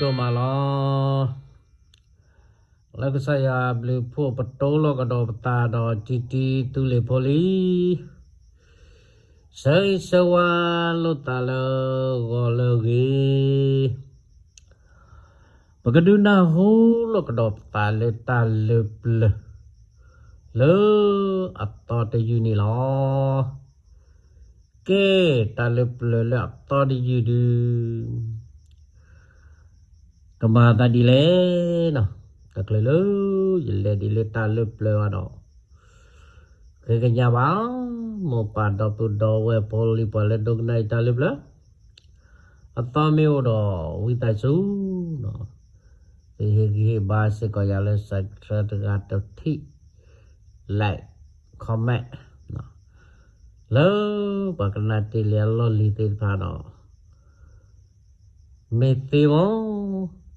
ဒိၣ်မးလီၤ. လၢကစၢ်ယွၤဘျုးဖှိၣ်ပတိလီၤကဒီးပသးဒီးတံတံသူလ့ၤဖိလံ, ဆၢဂ့ၤဆၢဝါလိာ်သးလၢဂီၤလၢအဂ့ၤ, ပကဒုးနၢ်ဟူလီၤကဒီးပသးလၢတၢ်လၢပျၢၤ လၢအသီတယုၢ်န့ၣ်လီၤ. ကဲ, တၢ်လၢပျၢၤလၢအသီတယုၢ်ဒုး ကမၤသးဒ်လဲၣ်နီၤ, တချုးလၢယလဲၤဒ်လၢတၢ်လၢပျၢၤဘၣ်ဒီး, ဃ့ကညးဘၣ် မိၢ်ပၢ်ဒီပုၢ်ဒီဝဲၢ်ဖိလံၤပှၤလၢဒိကနၣ်အံၤတၢ်လၢပျၢၤ, အသီမ့ၢ်အိၣ်ဒီးဝံသးစူၤနီၤ, သုဟ့ၣ်ဂံၢ်ဟ့ၣ်ဘါစ့ၢ်ကီးယၤလၢ subscribe တဂၤတထံၣ်, like, comment နီၤ, လၢပှၤကနၣ်တ့ၢ်လံအလီၢ်လံၤသ့ၣ်တဖၣ်ဒီး မ့ၢ်သ့မီၢ်,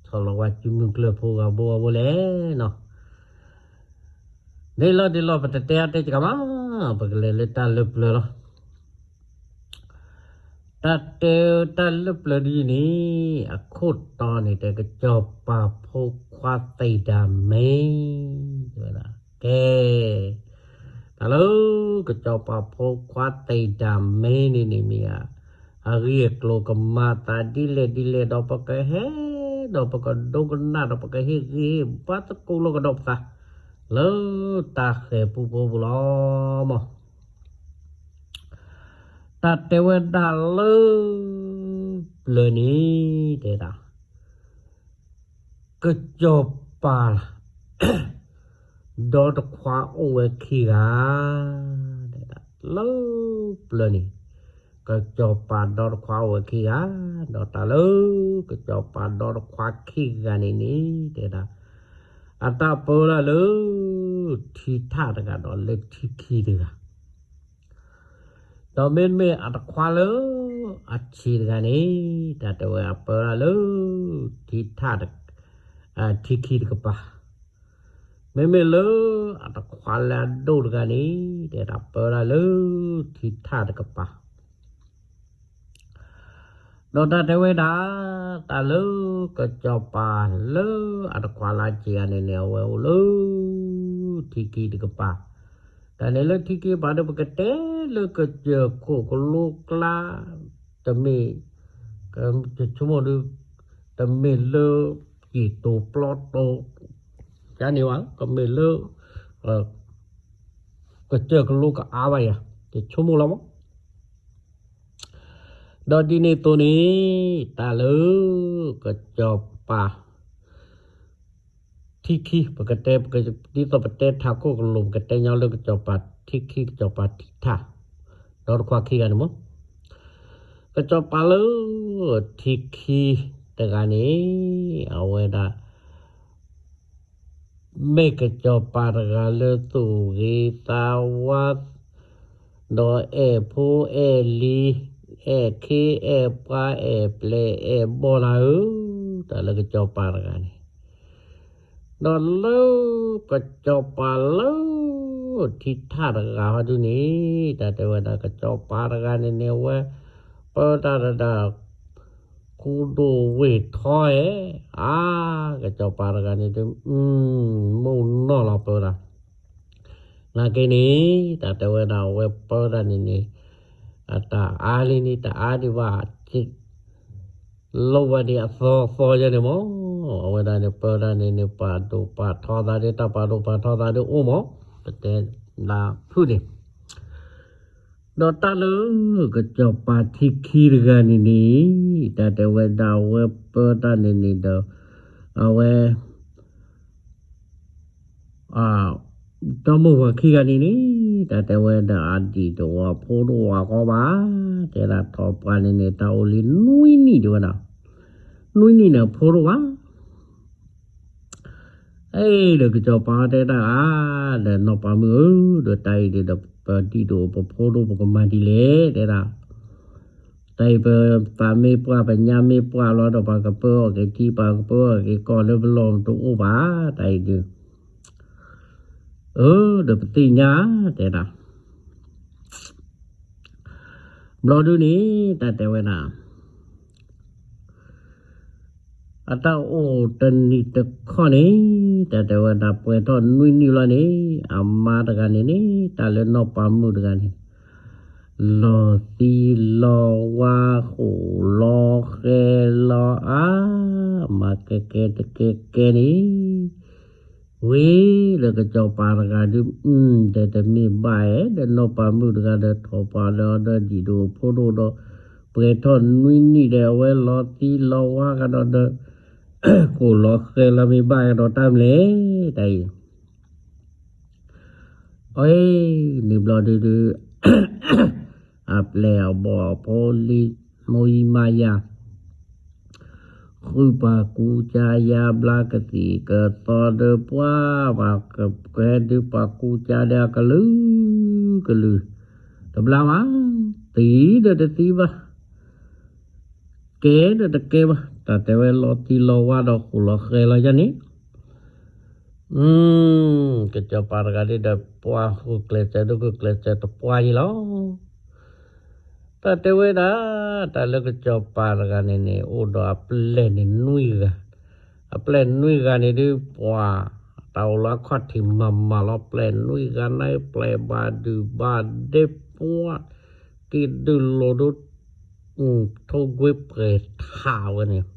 ဆီၣ်လီၤဝဲစုမုၢ်ကျၢၢ်ဖိဂၤဘိဂၤဘိလဲၣ်နီၤ, ဒ်လီၤဒ်လီၤ ပတတဲအါတဲစှၤမး, ပကလဲၤလၢတၢ်လၢပျၢၤလီၤ. တၢ်တဲတၢ်လၢပျၢၤဒ်န့ၣ် အခိၣ်တီန့ၣ် တဲကစီၤပၤဖိခွါသ့ၣ်ဒၤမ့, တဲဝဲဒၣ်, ကဲ, တၢ်လၢကစီၤပၤဖိခွါသ့ၣ်ဒၤမ့န့ၣ်န့ၣ်မ့ၢ်ဧါ, အဂ့ၢ်အကျိၤကမၤသးဒ်လဲၣ်ဒ်လဲၣ်ဒီး ပကဟဲဒီးပကဒိကနၣ်ဒီး ပကဟ့ၣ်ဂံၢ်ဟ့ၣ်ဘါသကိးလီၤကဒီးပသး လၢတၢ်ဃဲၤပူဖိပူၤလီၤမး. တၢ်တဲဝဲဒၣ်လၢပျၢၤန့ၣ် တဲဒၣ်, ကစီၤပၤ ဒီတခွါအိၣ်ဝဲခံဂၤ, တဲဒၣ်, လၢပျၢၤန့ၣ် ကစီၤပၤဒီတခွါအိၣ်ဝဲခံဂၤ, ဒီးတၢ်လၢကစီၤပၤဒီတခွါခံဂၤန့ၣ်န့ၣ် တဲဒၣ်, အတၢ်ပၢဒၣ်လၢ ထံထၣ်တဂၤဒီးလၢထံခံတဂၤ ဒီးမ့တမ့ၢ်အတခွါလၢအဆံးတဂၤန့ၣ် တၢ်တဲဝဲအပၢဒၣ်လၢ ထံထၣ်, ထံခံတကပၤ, မ့မ့ၢ်လၢအတခွါလၢအဒိၣ်တဂၤန့ၣ် တဲဒၣ်ပၢဒၣ်လၢ ထံထၣ်တကပၤ ဒီးတၢ်တဲဝဲဒၣ်, တၢ်လၢကစီၤပၤလၢအတခွါလၢအဆံးတဂၤန့ၣ်န့ၣ် အဝဲအိၣ်လၢ ထံခံတကပၤ, တၢ်န့ၣ်လၢထံခံတကပၤဒီး ပကတဲလၢကစၢၢ်ခိၣ်ကလိကျါ, တမ့ၢ်, ယဆိကမိၣ်ဒုး, တမ့ၢ်လၢ ကံၢ်တိၤပျီတိၤ, ယန့ၣ်ဘၣ်, ကမ့ၢ်လၢ ကစၢၢ်ကလိကအါဘၣ်ယၤ, ယဆိကမိၣ်လီၤမး. ဒီးဒ်န့ၣ်အသိးန့ၣ် တၢ်လၢ ကစီၤပၤ ထံခံ, ပကတဲ, ဒ်သိးပတဲထးခိၣ်ကလိၤ ပကတဲညီလၢကစီၤပၤထံခံ ကစီၤပၤထံထၣ်, ဒီတခွါခံဂၤန့ၣ်မး, ကစီၤပၤလၢ ထံခံတဂၤန့ၣ် အဝဲဒၣ် မ့ၢ်ကစီၤပၤတဂၤလၢသူၣ်ဂ့ၤသးဝါ, ဒီးအဲၣ်ဖိအဲၣ်လံၤ, အဲၣ်ခ့အဲၣ်ပှၤအဲၣ်ပျဲၢ်အဲၣ်ဘီၣ်လၢဧၢ, တၢ်လၢကစီၤပၤတဂၤန့ၣ်, ဒီးလၢ ကစီၤပၤလၢ ထံထၣ်တဂၤဟီဒုန့ၣ် တၢ်တဲဝဲဒၣ်ကစီၤပၤတဂၤန့ၣ်န့ၣ် အဝဲ ပၢတၢ်တဒၣ် ခူဒိၣ်ဝ့ၢ်ထီဧါ, အါ, ကစီၤပၤတဂၤန့ၣ် မိၢ်နီၢ်လီၤပၢတၢ် နာ်က့န့ၣ် တၢ်တဲဝဲဒၣ်အဝဲပၢတၢ်န့ၣ်န့ၣ် အတၢ်အါလံန့ၣ် တအါဒံးဘၣ်, လိၣ်ဘၣ်ဒံးအသီသီယဲန့ၣ်မး, အဝဲဒၣ်န့ၣ် ပၢတၢ်န့ၣ်န့ၣ် ပာ်ဒိၣ်ပာ်ထီသးဒ် တၢ်ပာ်ဒိၣ်ပာ်ထီသးဒ်အိၣ်မး, ပတဲဒၣ်ဖုၣ်န့ၣ် ဒီးတၢ်လၢ ကစီၤပၤထံခံတဂၤန့ၣ်န့ၣ် တၢ်တဲဝဲဒၣ်အဝဲပၢတၢ်န့ၣ်န့ၣ်ဒီး အဝဲ ဒီမိၢ်ဝၤခံဂၤန့ၣ်န့ၣ် တၢ်တဲဝဲဒၣ်အဒံၣ်တအိၣ်အဖိတအိၣ်အဃီဘၣ်, တဲဒၣ်ထီၣ်ပှၢ်န့ၣ်န့ၣ် တၢ်အိၣ်လံနွံနံၣ်တဲဝဲဒၣ်, နွံနံၣ်န့ၣ်အဖိတအိၣ်ဘၣ် အ့ ဒီးကစီၤပၤတဲဒၣ်ဧါ, ဒီးနီၢ်ပၤမုၣ်ဧၢ, ဒီးတၢ်အံၤဒီး ပဒံၣ်တအိၣ်ပဖိတအိၣ် ပကမၤဒ်လဲၣ် တဲဒၣ်, တၢ်အံၤပသးမ့ၢ်ပှၢ် ပညါမ့ၢ်ပှၢ်လီၤဒီး ပှၤကပၢအီၣ်က့ၤထံ ပှၤကပၢအီၣ်က့ၤကီၢ်လၢပလီၢ်တအိၣ်ဘၣ်, တၢ်အံၤဒုး အၢ ဒီးပသ့ၣ်ညါ တဲဒၣ် ဘျီဒုန့ၣ် တၢ်တဲဝဲဒၣ် အတၢ်အိၣ်တနံၤတခီန့ၣ် တၢ်တဲဝဲဒၣ်ပှဲၤထီၣ်နွံနံၣ်လီၤန့ၣ် အမါတဂၤန့ၣ်န့ၣ် တၢ်လၢနီၢ်ပၤမုၣ်တဂၤန့ၣ် လီၤသံလီၤဝါဃိၣ်လီၤဃဲလီၤအါ မၤကဲကဲတကဲကဲန့ၣ် ဝံၤလၢကစီၤပၤတဂၤဒုး ဒီးတမ့ၢ်ဘၣ်အဲၣ် ဒီးနီၢ်ပၤမုၣ်တဂၤဒီးထီၣ်ပှၤလၢအီၤဒီးဒံၣ်ဒိၣ်ဖိဒိၣ်ဒီး ပှဲၤထီၣ်နွံနံၣ်ဒီး အဝဲလီၤသံလီၤဝါကဒီးဒီး ဃိၣ်လီၤဃဲလီၤမ့ၢ်ဘၣ်ကဒီးတၢ်မလဲၣ် တၢ်အံၤ အ န့ၣ်ဘျီဒုဒု အပျဲၢ်အဘီၣ်အဖိလံၤ မိၢ်အံၤမၤယၤ ဃုပှၤကူကၢယါဘျါကသံၣ်ကသီဒီးပှၤ ပှၤကဲဒုးပှၤကူကၢဒီးအကလုာ်ကလုာ် တဘျါမး သံဒီးတသံဘၣ် ကဲဒီးတကဲဘၣ် တၢ်တဲဝဲလီၤသံလီၤဝါဒီးဃိၣ်လီၤဃဲလီၤယါန့ၣ် ကစီၤပၤတဂၤဒ်ဒီးပှၤဃုာ်ကျဲးစၢးဒိၣ်ဃုာ်ကျဲးစၢးတပှၢ်ယံၤလီၤ တၢ်တဲဝဲဒၣ် တၢ်လၢကစီၤပၤတဂၤန့ၣ်န့ၣ် အိၣ်ဒီးအပျဲၢ်န့ၣ်နွံဂၤ, အပျဲၢ်နွံဂၤန့ၣ်ဒုးပှၤ တၢ်အိၣ်လၢအခီၣ်ထံးမၤမၤလီၤ ပျဲၢ်နွံဂၤန့ၣ် ပျဲၢ်ဘၣ်ဒုၣ်ဘၣ်ဒဲပှၤ က့ၤဒုးလိာ်ဒိ ထိၣ်ကွ့ပှဲၤထးဝဲန့ၣ်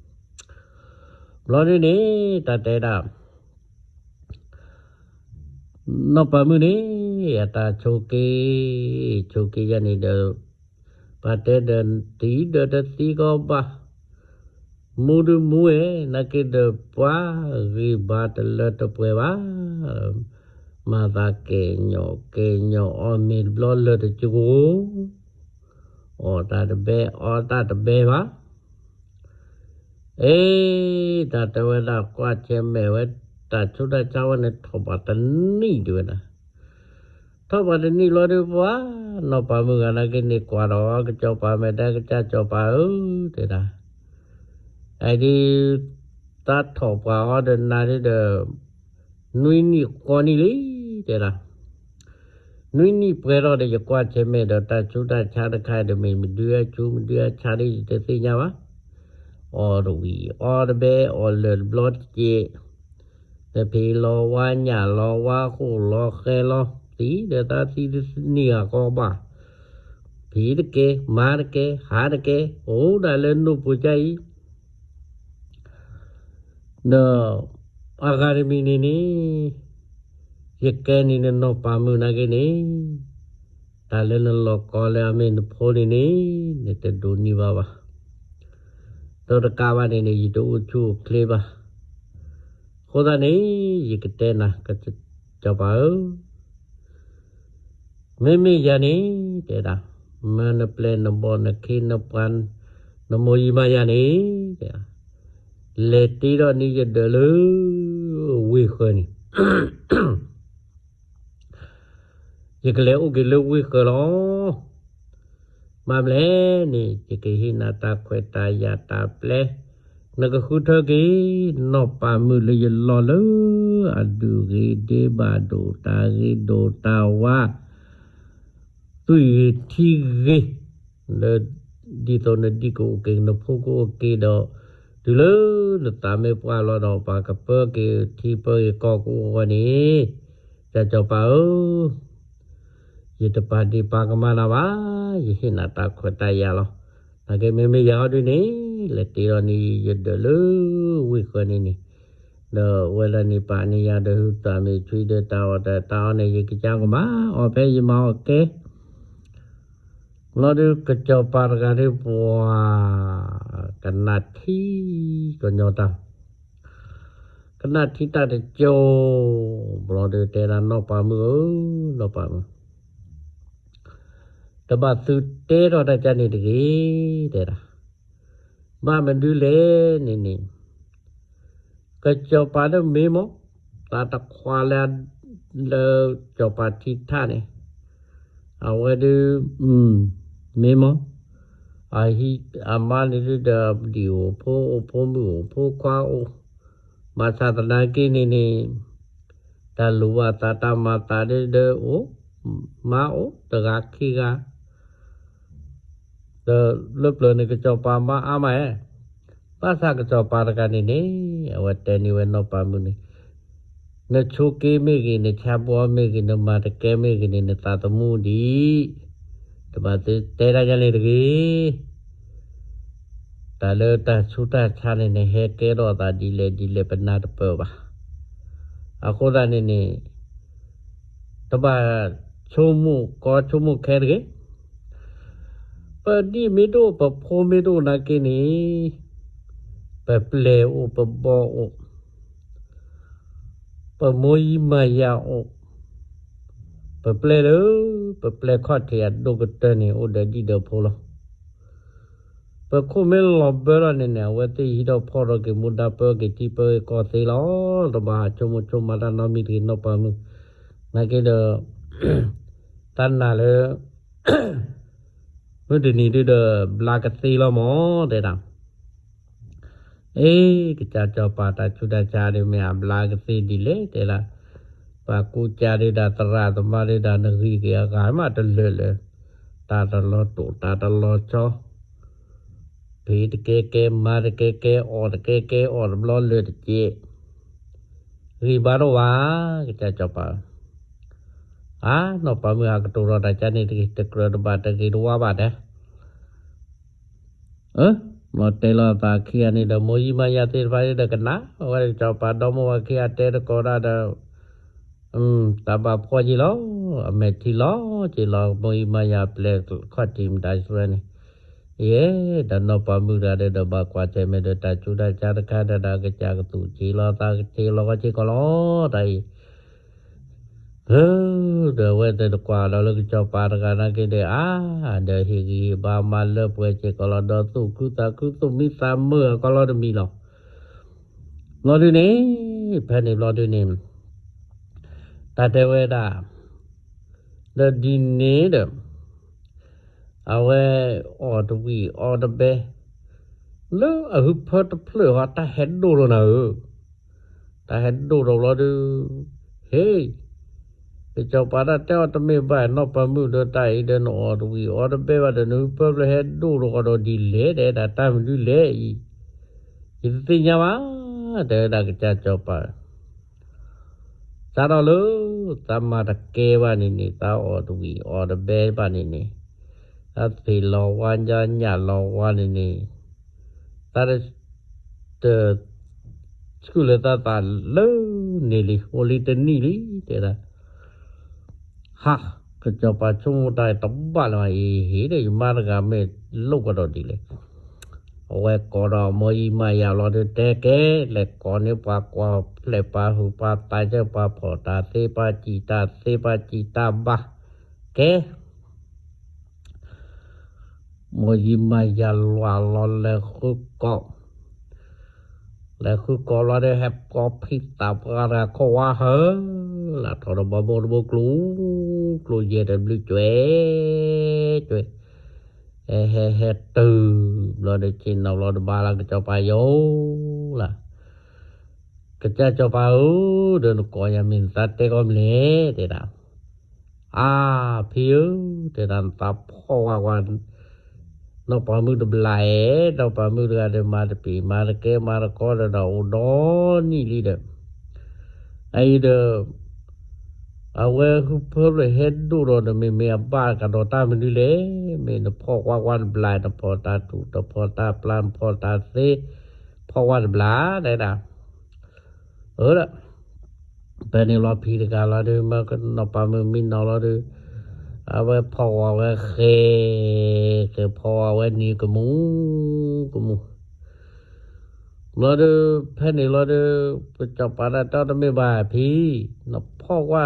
ဘျီဒုန့ၣ် တၢ်တဲဒၣ် နီၢ်ပၤမုၣ်န့ၣ် အတၢ်ဆိးက့ ဆိးက့ယဲန့ၣ်ဒီး ပှၤတဲဒီးသံဒီးတသံကီးဘၣ် မူဒုမူဝဲ နာ်က့ဒီးပှၤဂံၢ်ဘါတလၢတပှဲၤဘၣ် မၤသးကဲၤညီၣ်ကဲၤညီၣ်အီၣ်မ့ၤတဘျီလၢာ်တကၠိ အီၣ်တၢ်တဘဲ အီတၢ်တဘဲဘၣ် အ့ တၢ်တဲဝဲဒၣ်ကွၢ်ဆၢၣ်မဲာ်ဝဲ တၢ်ဆူးတၢ်ဆါဝဲန့ၣ်ထီၣ်ဘၣ်တနံၣ်ဒုဝဲဒၣ် ထီၣ်ဘၣ်တနံၣ်လီၤဒုးပှၤ နီၢ်ပၤမုၣ်ဂၤနာ်က့န့ၣ်ကွၢ်ဒီးကစီၤပၤမဲာ်တဲကစၢ်စီၤပၤဧၢ တဲဒၣ် အဒုး တၢ်ထီၣ်ပှၤအီၤဒီးနၤဒုဒီး နွံနံၣ်ဃီနံၣ်လံ တဲဒၣ် နွံနံၣ်ပှဲၤထီၣ်ဒီးယကွၢ်ဆၢၣ်မဲာ်ဒီးတၢ်ဆူးတၢ်ဆါတခါဒီးမ့ၢ်မဒုအဆူးမဒုအဆါဒ်ယတသ့ၣ်ညါဘၣ် အီၣ်တဝံၤ အီတဘဲ အီၣ်လၢာ်တဘျီတက့ၢ် ဒီးဖံးလီၤဝါညၣ်လီၤဝါဃိၣ်လီၤဃဲလီၤ သံဒီးတၢ်သံတနံၣ်ဂၤကီးဘၣ် ဖံးတကဲ မၤတကဲ ဟးတကဲ အိၣ်ဒၣ်လၢနိၣ်ပူၤကါအံၤ ဒီး အဂၤတမံၤန့ၣ်န့ၣ် ယကဲန့ၣ်နနီၢ်ပၤမုၣ်နာ်က့န့ၣ် တၢ်လၢနလီၢ်ကီလၢအမ့ၢ်နဖိန့ၣ်န့ၣ် နတဒိးန့ၢ်ဘၣ်ဘၣ် ဒီးတကးဘၣ်န့ၣ်န့ၣ် ယတအိၣ်ဆူၣ်အိၣ်ချ့ဘၣ် အဃိသတးန့ၣ် ယကတဲနၤ ကစီၤပၤဧၢ မ့မ့ၢ်ယၤန့ၣ် တဲဒၣ် မၢနပျဲၢ်နဘီၣ်နခ့နပှၤ နမိၢ်ယံၤမၤယၤန့ၣ် တဲဒၣ် လဲၤတ့ထီၣ်န့ၢ်ယဒၢးလၢ ဝ့ၢ်ဃၢၤန့ၣ် ယကလဲၤအိၣ်က့ၤလၢဝ့ၢ်ဃၢၤလီၤ မၤမလဲၣ်န့ၣ် ယကဟ့ၣ်နၤတၢ်ခွဲးတၢ်ယာ်တၢ်ပျဲ နကဃုထၢက့ၤ နီၢ်ပၤမုၣ်လၢယလီၢ်လၢ အဒုးဂ့ၤဒ့ဘၣ်ဒိၣ်တၢ်ဂ့ၤဒိၣ်တၢ်ဝါ သွံၣ်ဂ့ၤထံဂ့ၤ လၢ ဒ်သိးနဒံၣ်ကအိၣ်က့ၤ နဖိကအိၣ်က့ၤဒီး တုၤလၢနသးမ့ၢ်ပှၢ်လီၤဒီး ပှၤကပၢက့ၤထံပၢက့ၤကီၢ်ကအိၣ်ဝဲန့ၣ် ကစီၤပၤဧၢ ယတပာ်ဒ့ၣ်ပာ်ကမၣ်နၤဘၣ်, ယဟ့ၣ်နၤတၢ်ခွဲးတၢ်ယာ်လီၤ. နာ်က့မ့မ့ၢ်ယၤဟီဒုန့ၣ် လဲၤတ့လီၤန့ၣ် ယဒၢးလၢဝ့ၢ်ဃၢၤန့ၣ်န့ၣ်, ဒီးဝဲဒၣ်န့ၣ်ပာ်န့ၢ်ယၤဒီး ဟုသၣ်မ့ၢ်ဆွံဒီးတၢ်အီၣ်တၢ်အီန့ၣ် ယကစၢ်ကမၤအီၣ်ဖဲယမၤအီၣ်ကဲ လီၤဒုးကစီၤပၤတဂၤဒုးပှၤ ကနၣ်ထံ ကညီတၢ် ကနၣ်ထံတၢ်တကၠိ ဘျီဒုးတဲဒၣ်နီၢ်ပၤမုၣ်ဧၢ, နီၢ်ပၤမုၣ်, တဘၣ်သုတဲထီၣ်တၢ်ကါန့ၣ်တဂ့ၤ, တဲဒၣ်, ဘၣ်မနုၤလဲၣ်န့ၣ်န့ၣ် ကစီၤပၤဒုးမ့ၢ်မး, သးတခွါလၢ လၢစီၤပၤထံထၣ်န့ၣ်, အဝဲဒုး မ့ၢ်မး, အဟံးအမါန့ၣ်ဒုးဒီး ဒံၣ်အိၣ်ဖိအိၣ်ဖိမုၣ်အိၣ်ဖိခွါအိၣ်, ဘၣ်ဆၣ်သနာ်က့န့ၣ်န့ၣ် တၢ်လိၣ်ဘၣ်သးတၢ်မၤသးဒုးဒီးအိၣ်, မါအိၣ်တဂၤခံဂၤ, ဒီးလၢပျၢၤန့ၣ်ကစီၤပၤမါအါမးဧါ ဘၣ်ဆၣ်ကစီၤပၤတဂၤန့ၣ်န့ၣ် အဝဲတဲန့ၢ်ဝဲနီၢ်ပၤမုၣ်န့ၣ်, နဆိးက့မ့ၢ်ဂ့ၤ, နဆါဘှီမ့ၢ်ဂ့ၤ, နမၤတကဲမ့ၢ်ဂ့ၤန့ၣ် နသးသမူဒံး, တဘၣ်တဲတၢ်ယါန့ၣ်တဂ့ၤ. တၢ်လၢတၢ်ဆူးတၢ်ဆါန့ၣ်န့ၣ် ဟဲကဲထီၣ်သးဒ်လဲၣ်ဒ်လဲၣ် ပနၢ်တပၢၢ်ဘၣ်. အဃိသတးန့ၣ်န့ၣ် တဘၣ်ဆိကမိၣ်ကီဆိကမိၣ်ခဲတဂ့ၤ. ပဒံၣ်မ့ၢ်တအိၣ် ပဖိမ့ၢ်တအိၣ်နာ်က့န့ၣ်, ပပျဲၢ်အိၣ် ပဘီအိၣ်, ပမိၢ်ယံမၤယၤအိၣ်, ပပျဲၢ်လၢ ပပျဲၢ်ခီၣ်ထံးအဒိၣ်ကတၢၢ်န့ၣ် အိၣ်ဒီးဒံၣ်ဒီးဖိလီၤ. ပခိၣ်မ့ၢ်လီၤဘၢလီၤန့ၣ်န့ၣ် အဝဲသ့ၣ်ဟံးထီၣ်ဖီၣ်ထီၣ်က့ၤမူဒါပၢက့ၤထံပၢက့ၤကီၢ်သ့လီၤ. တဘၣ်ဟးဆိကမိၣ်ဆိကမးတၢ်နီတမံၤတဂ့ၤ နီၢ်ပၤမုၣ်, နာ်က့ဒီး တၢ်နာ်လၢ မုၢ်တနံၤဒုဒီး ဘျါကသ့လီၤမး တဲဒၣ်. အ့ ကစၢ်စီၤပၤ တၢ်ဆူးတၢ်ဆါဒုမ့ၢ်အဘျါကသ့ဒ်လဲၣ် တဲဒၣ်. ပှၤကူကၢ်ဒုဒၣ် သရၣ်သမါဒုဒၣ် နဂံၢ်က့ၤအဂၤမးတလၢာ်လၢာ်, တၢ်တလီၤတိာ် တၢ်တလီၤဆီ, ဖံးတကဲကဲ မၤတကဲကဲ အီၣ်တကဲကဲ အီၣ်တဘျီလၢာ်တကဲး ဂံၢ်ဘါတအိၣ်ဘၣ်, ကစၢ်စီၤပၤဧၢ. အါ နီၢ်ပၤမုၣ် ဟးကတိၤထီၣ်တၢ်ကါန့ၣ်တဂ့ၤ, တကြၢးတဘၣ်တဂ့ၤတဝါဘၣ်တဲ. အၢ လီၤတဲာ်လီၤသးခံဂၤန့ၣ်ဒီး မိၢ်ယံမၤယၤသ့ၣ်တဖၣ်ဒီးကနၣ်ဝဲ ကစီၤပၤဒီမါဝၤခံဂၤတဲတကိးဒၣ်ဒီး တၢ်ဘၣ်ဖှီၣ်က့ၤလီၤ, အမဲာ်ထံလီၤက့ၤလီၤ, မိၢ်ယံမၤယၤပျဲၢ်ခီၣ်ထံးမတၤဆူဝဲန့ၣ်, ယဲ ဒီးနီၢ်ပၤမုၣ်တဂၤဒီး ဘၣ်ကွၢ်ဆၢၣ်မဲာ်ဒီး တၢ်ဆူးတၢ်ဆါတခါဒီး ကစၢ်ကသူၣ်က့ၤလီၤ သးက့ၤလီၤ က့ၤကီးလီၤတၢ်အံၤ ဒီးအဝဲသ့ၣ်တကွၢ်ဒီးလၢကစီၤပၤတဂၤနာ်က့ဒီး အါ ဒီးဟ့ၣ်ဂံၢ်ဟ့ၣ်ဘါမၤလၢပှဲၤစ့ၢ်ကီးလီၤ, ဒီးသူၣ်ခုသးခု သူၣ်မံသးမုာ်အကီးလီၤတမံၤလီၤ. ဘျီဒုန့ၣ် ဖဲန့ၣ်ဘျီဒုန့ၣ် တၢ်တဲဝဲဒၣ် ဒီးဒ်န့ၣ်ဒီး အဝဲအီၣ်တဝံၣ်အီတဘဲ လၢအဟုဖၢတဖျၢၣ်ဟီ တၢ်ဟဲဒိၣ်ထီၣ်နၤဧၢ, တၢ်ဟဲဒိၣ်ထီၣ်ဘျီဒု ဟ့ၣ် ကစီၤပၤတၢ်တဲအီၤတမ့ၢ်ဘၣ် နီၢ်ပၤမုၣ်ဒီး တၢ်အံၤဒီး နအီၣ်တဝံၣ်အီတဘဲဘၣ်ဒီး နဟုဖၢဖျၢၣ်ဟဲဒိၣ်ထီၣ်ကဒီးဒ်လဲၣ် တဲဒၣ် တၢ်မနုၤလဲၣ်အံၤ ယတသ့ၣ်ညါဘၣ် တဲဝဲဒၣ်ကစၢ်စီၤပၤ စးထီၣ်လၢ သးမၤတကဲဘၣ်န့ၣ်န့ၣ် သးအီၣ်တဝံၣ်အီတဘဲဘၣ်န့ၣ်န့ၣ် သးသ့ၣ်လီၤဝါ ညါညၣ်လီၤဝါန့ၣ်န့ၣ် သးတ တ ဆူၣ်လၢသးသးလၢန့ၣ်လံ အိၣ်လံတနံၣ်လံ တဲဒၣ် ဟး ကစီၤပၤဆိကမိၣ်တၢ်တဘၣ်လၢၤဘၣ် အံၤဟ့ၣ်ဒီး ယမါတဂၤမ့ၢ်လိၣ်ကဒီးဒ်လဲၣ် အဝဲကိးဒီးမိၢ်ယံမၤယၤလီၤဒီး တဲကဲ လဲၤကိးန့ၢ်ပှၤကွၢ်ဖျဲၣ်ပှၤဟုၣ်ပှၤသး ဆၢပှၤဖီၣ်တၢ်သ့ ပှၤစံၣ်တၢ်သ့ ပှၤစံၣ်တၢ်ဘါ ကဲ မိၢ်ယံမၤယၤလီၤလီၤ လဲၤဃုကိး လဲၤဃုကိးလီၤဒီး ဟဲကိးဖံသးပှၢ်တဂၤ ခိၣ်ဝါဟၢ လၢထီၣ်ဒီးဘီဘိတဘိကျိၤ ကျိၤယဲၢ်တဘျုးကွဲး ကွဲး ဟဲဟဲဟဲတုၤ ဘျီဒီး ဆ့ၣ်နီၤဘျီဒီး ဘါလၢကစီၤပၤယိာ်လၢ ကစၢ်စီၤပၤဧၢ ဒီးနကိးယၤမ့ၢ်နသးတဲကီးမနုၤလဲၣ် တဲဒၣ် အါ ဖံဧၢ တဲဒၣ် နသးဖှီၣ်ဝါကွၢ် နီၢ်ပၤမုၣ်တဘျီအဲၣ် နီၢ်ပၤမုၣ်တဂၤဒီး မၤတပံၤ မၤတကဲ မၤတကီဒီး ဒီးအိၣ်ဒီနံၣ်လံဒီး အအံၤဒီး အဝဲဟုဖၢဖျၢၣ်ဟဲဒိၣ်ဒီး နမ့ၢ်မ့ၢ်အဘၣ်ကဒီးတၢ်မနုၤလဲၣ် မ့ၢ်နဖှီၣ်ဝါကွၢ်တဘျီ နဖီၣ်တၢ်ထူၣ် နဖီၣ်တၢ်ပျၢ် နဖီၣ်တၢ်သ့ ဖှီၣ်ဝါတဘျီ တဲဒၣ် အၢ ဒီး ဖဲန့ၣ်လီၤဖံတဂၤလီၤဒီး မ့ၢ်နီၢ်ပၤမုၣ်မံနီၤလီၤဒီး အဝဲဖီၣ်ဝါဝဲဃဲ ဃဲဖီၣ်ဝါဝဲန့ၣ်ကမူၣ် ကမူၣ် လီၤဒီး ဖဲန့ၣ်လီၤဒီး ကစီၤပၤတၢ်တဲတမ့ၢ်ဘၣ်ဖံ နဖီၣ်ဝါ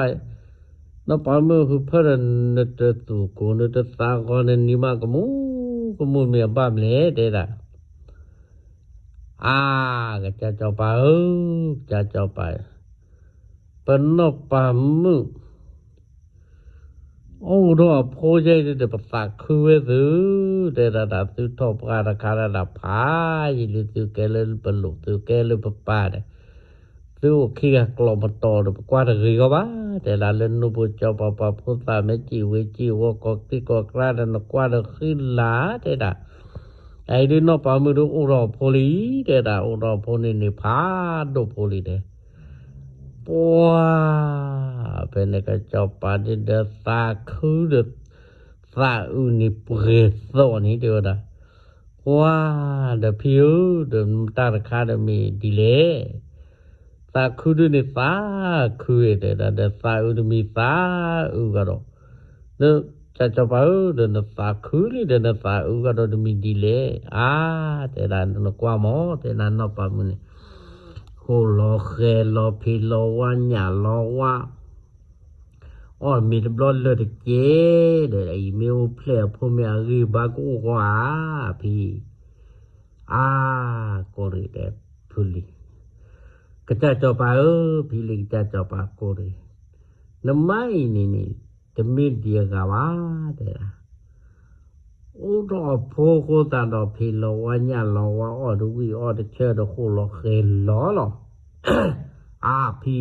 နီၢ်ပၤမုၣ်ဟုဖၢဒီး နတသူၣ်ကိၢ် နတသးဂီၤ နနံၤမးကမူၣ် ကမူၣ်မ့ၢ်အဘၣ်မနုၤလဲၣ် တဲဒၣ် အါ ကစၢ်စီၤပၤဧၢ ကစၢ်စီၤပၤ ပနီၢ်ပၤမုၣ် အိၣ်ဒီးအဖိယဲအံၤဒီး ပသးခုဝဲသု တဲဒၣ် တၢ်သုထီၣ်ပှၢ်တခါဒၣ်ဒၣ်ဖးယံာ်လံ သုကဲလၢပလိၣ် သုကဲလၢပပၢ်ဒီး သုအိၣ်ခံဂၤကျီၢ်မတီၢ်ဒီး ပကွၢ်တဂ့ၤဂီၢ်ဘၣ် တဲဒၣ် လၢနူၢ်ပူၤကၠီပၤ ပှၤဖိသၣ်မ့ၢ်စံၣ်ဝ့စံၣ်ဝီၤ ကီၢ်က့ၢ်ကီၢ်ကြါဒီး နကွၢ်ဒီးဃံလၤ တဲဒၣ် အအံၤဒုးနီၢ်ပၤမုၣ်ဒုးအိၣ်ထီၣ်အဖိလံ, တဲဒၣ်အိၣ်ထီၣ်အဖိန့ၣ်န့ၣ် ဖးဒိၣ်ဖိလံတဲ. ပှၤ, ဖဲန့ၣ်ကစီၤပၤဒုးဒီးသးခုဒီး သးအုးန့ၣ်ပှဲၤသီၣ်န့ၣ် တဲဝဲဒၣ်. ပှၤ, ဒီးဖံဧၢ, ဒီးတၢ်တခါဒီးမ့ၢ်ဒ်လဲၣ်. သးခုဒုးန့ၣ်သးခုတဲဒၣ်, ဒီးသးအုးတမံၤသးအုးကဒီး. ဒီးကစီၤပၤဧၢ, ဒီးနသးခုလံဒီးနသးအုးကဒီးတမံၤဒ်လဲၣ်. အါ, တဲဒၣ်နကွၢ်မး, တဲဒၣ်နီၢ်ပၤမုၣ်န့ၣ် ဃိၣ်လီၤဃဲၤလီၤဖံးလီၤဝါညၣ်လီၤဝါ အီၣ်မ့ၤတဘျီလၢာ်တက့ၢ်, ဒီးအံၤမ့ၢ်အိၣ်ဖျဲၣ်အဖိမ့ၢ်အဂံၢ်ဘါကအိၣ်ဃီဧါ, ဖံ. အါ, ကိးရ့ၣ်တဲဖုလံ, ကစၢ်စီၤပၤဧၢ, ဖံလံကစၢ်စီၤပၤကိးရ့ၣ်, နမါအံၤန့ၣ်န့ၣ် တမ့ၢ်ဒံးအဂၤဘၣ်, တဲဒၣ် အိၣ်ထီၣ်အဖိအဃိသတးဒီး ဖံးလီၤဝါညၣ်လီၤဝါ အီၣ်တဝံၣ်အီၣ်တဆၢဒီး ဃိၣ်လီၤဃဲၤလီၤလီၤ. အါဖံ,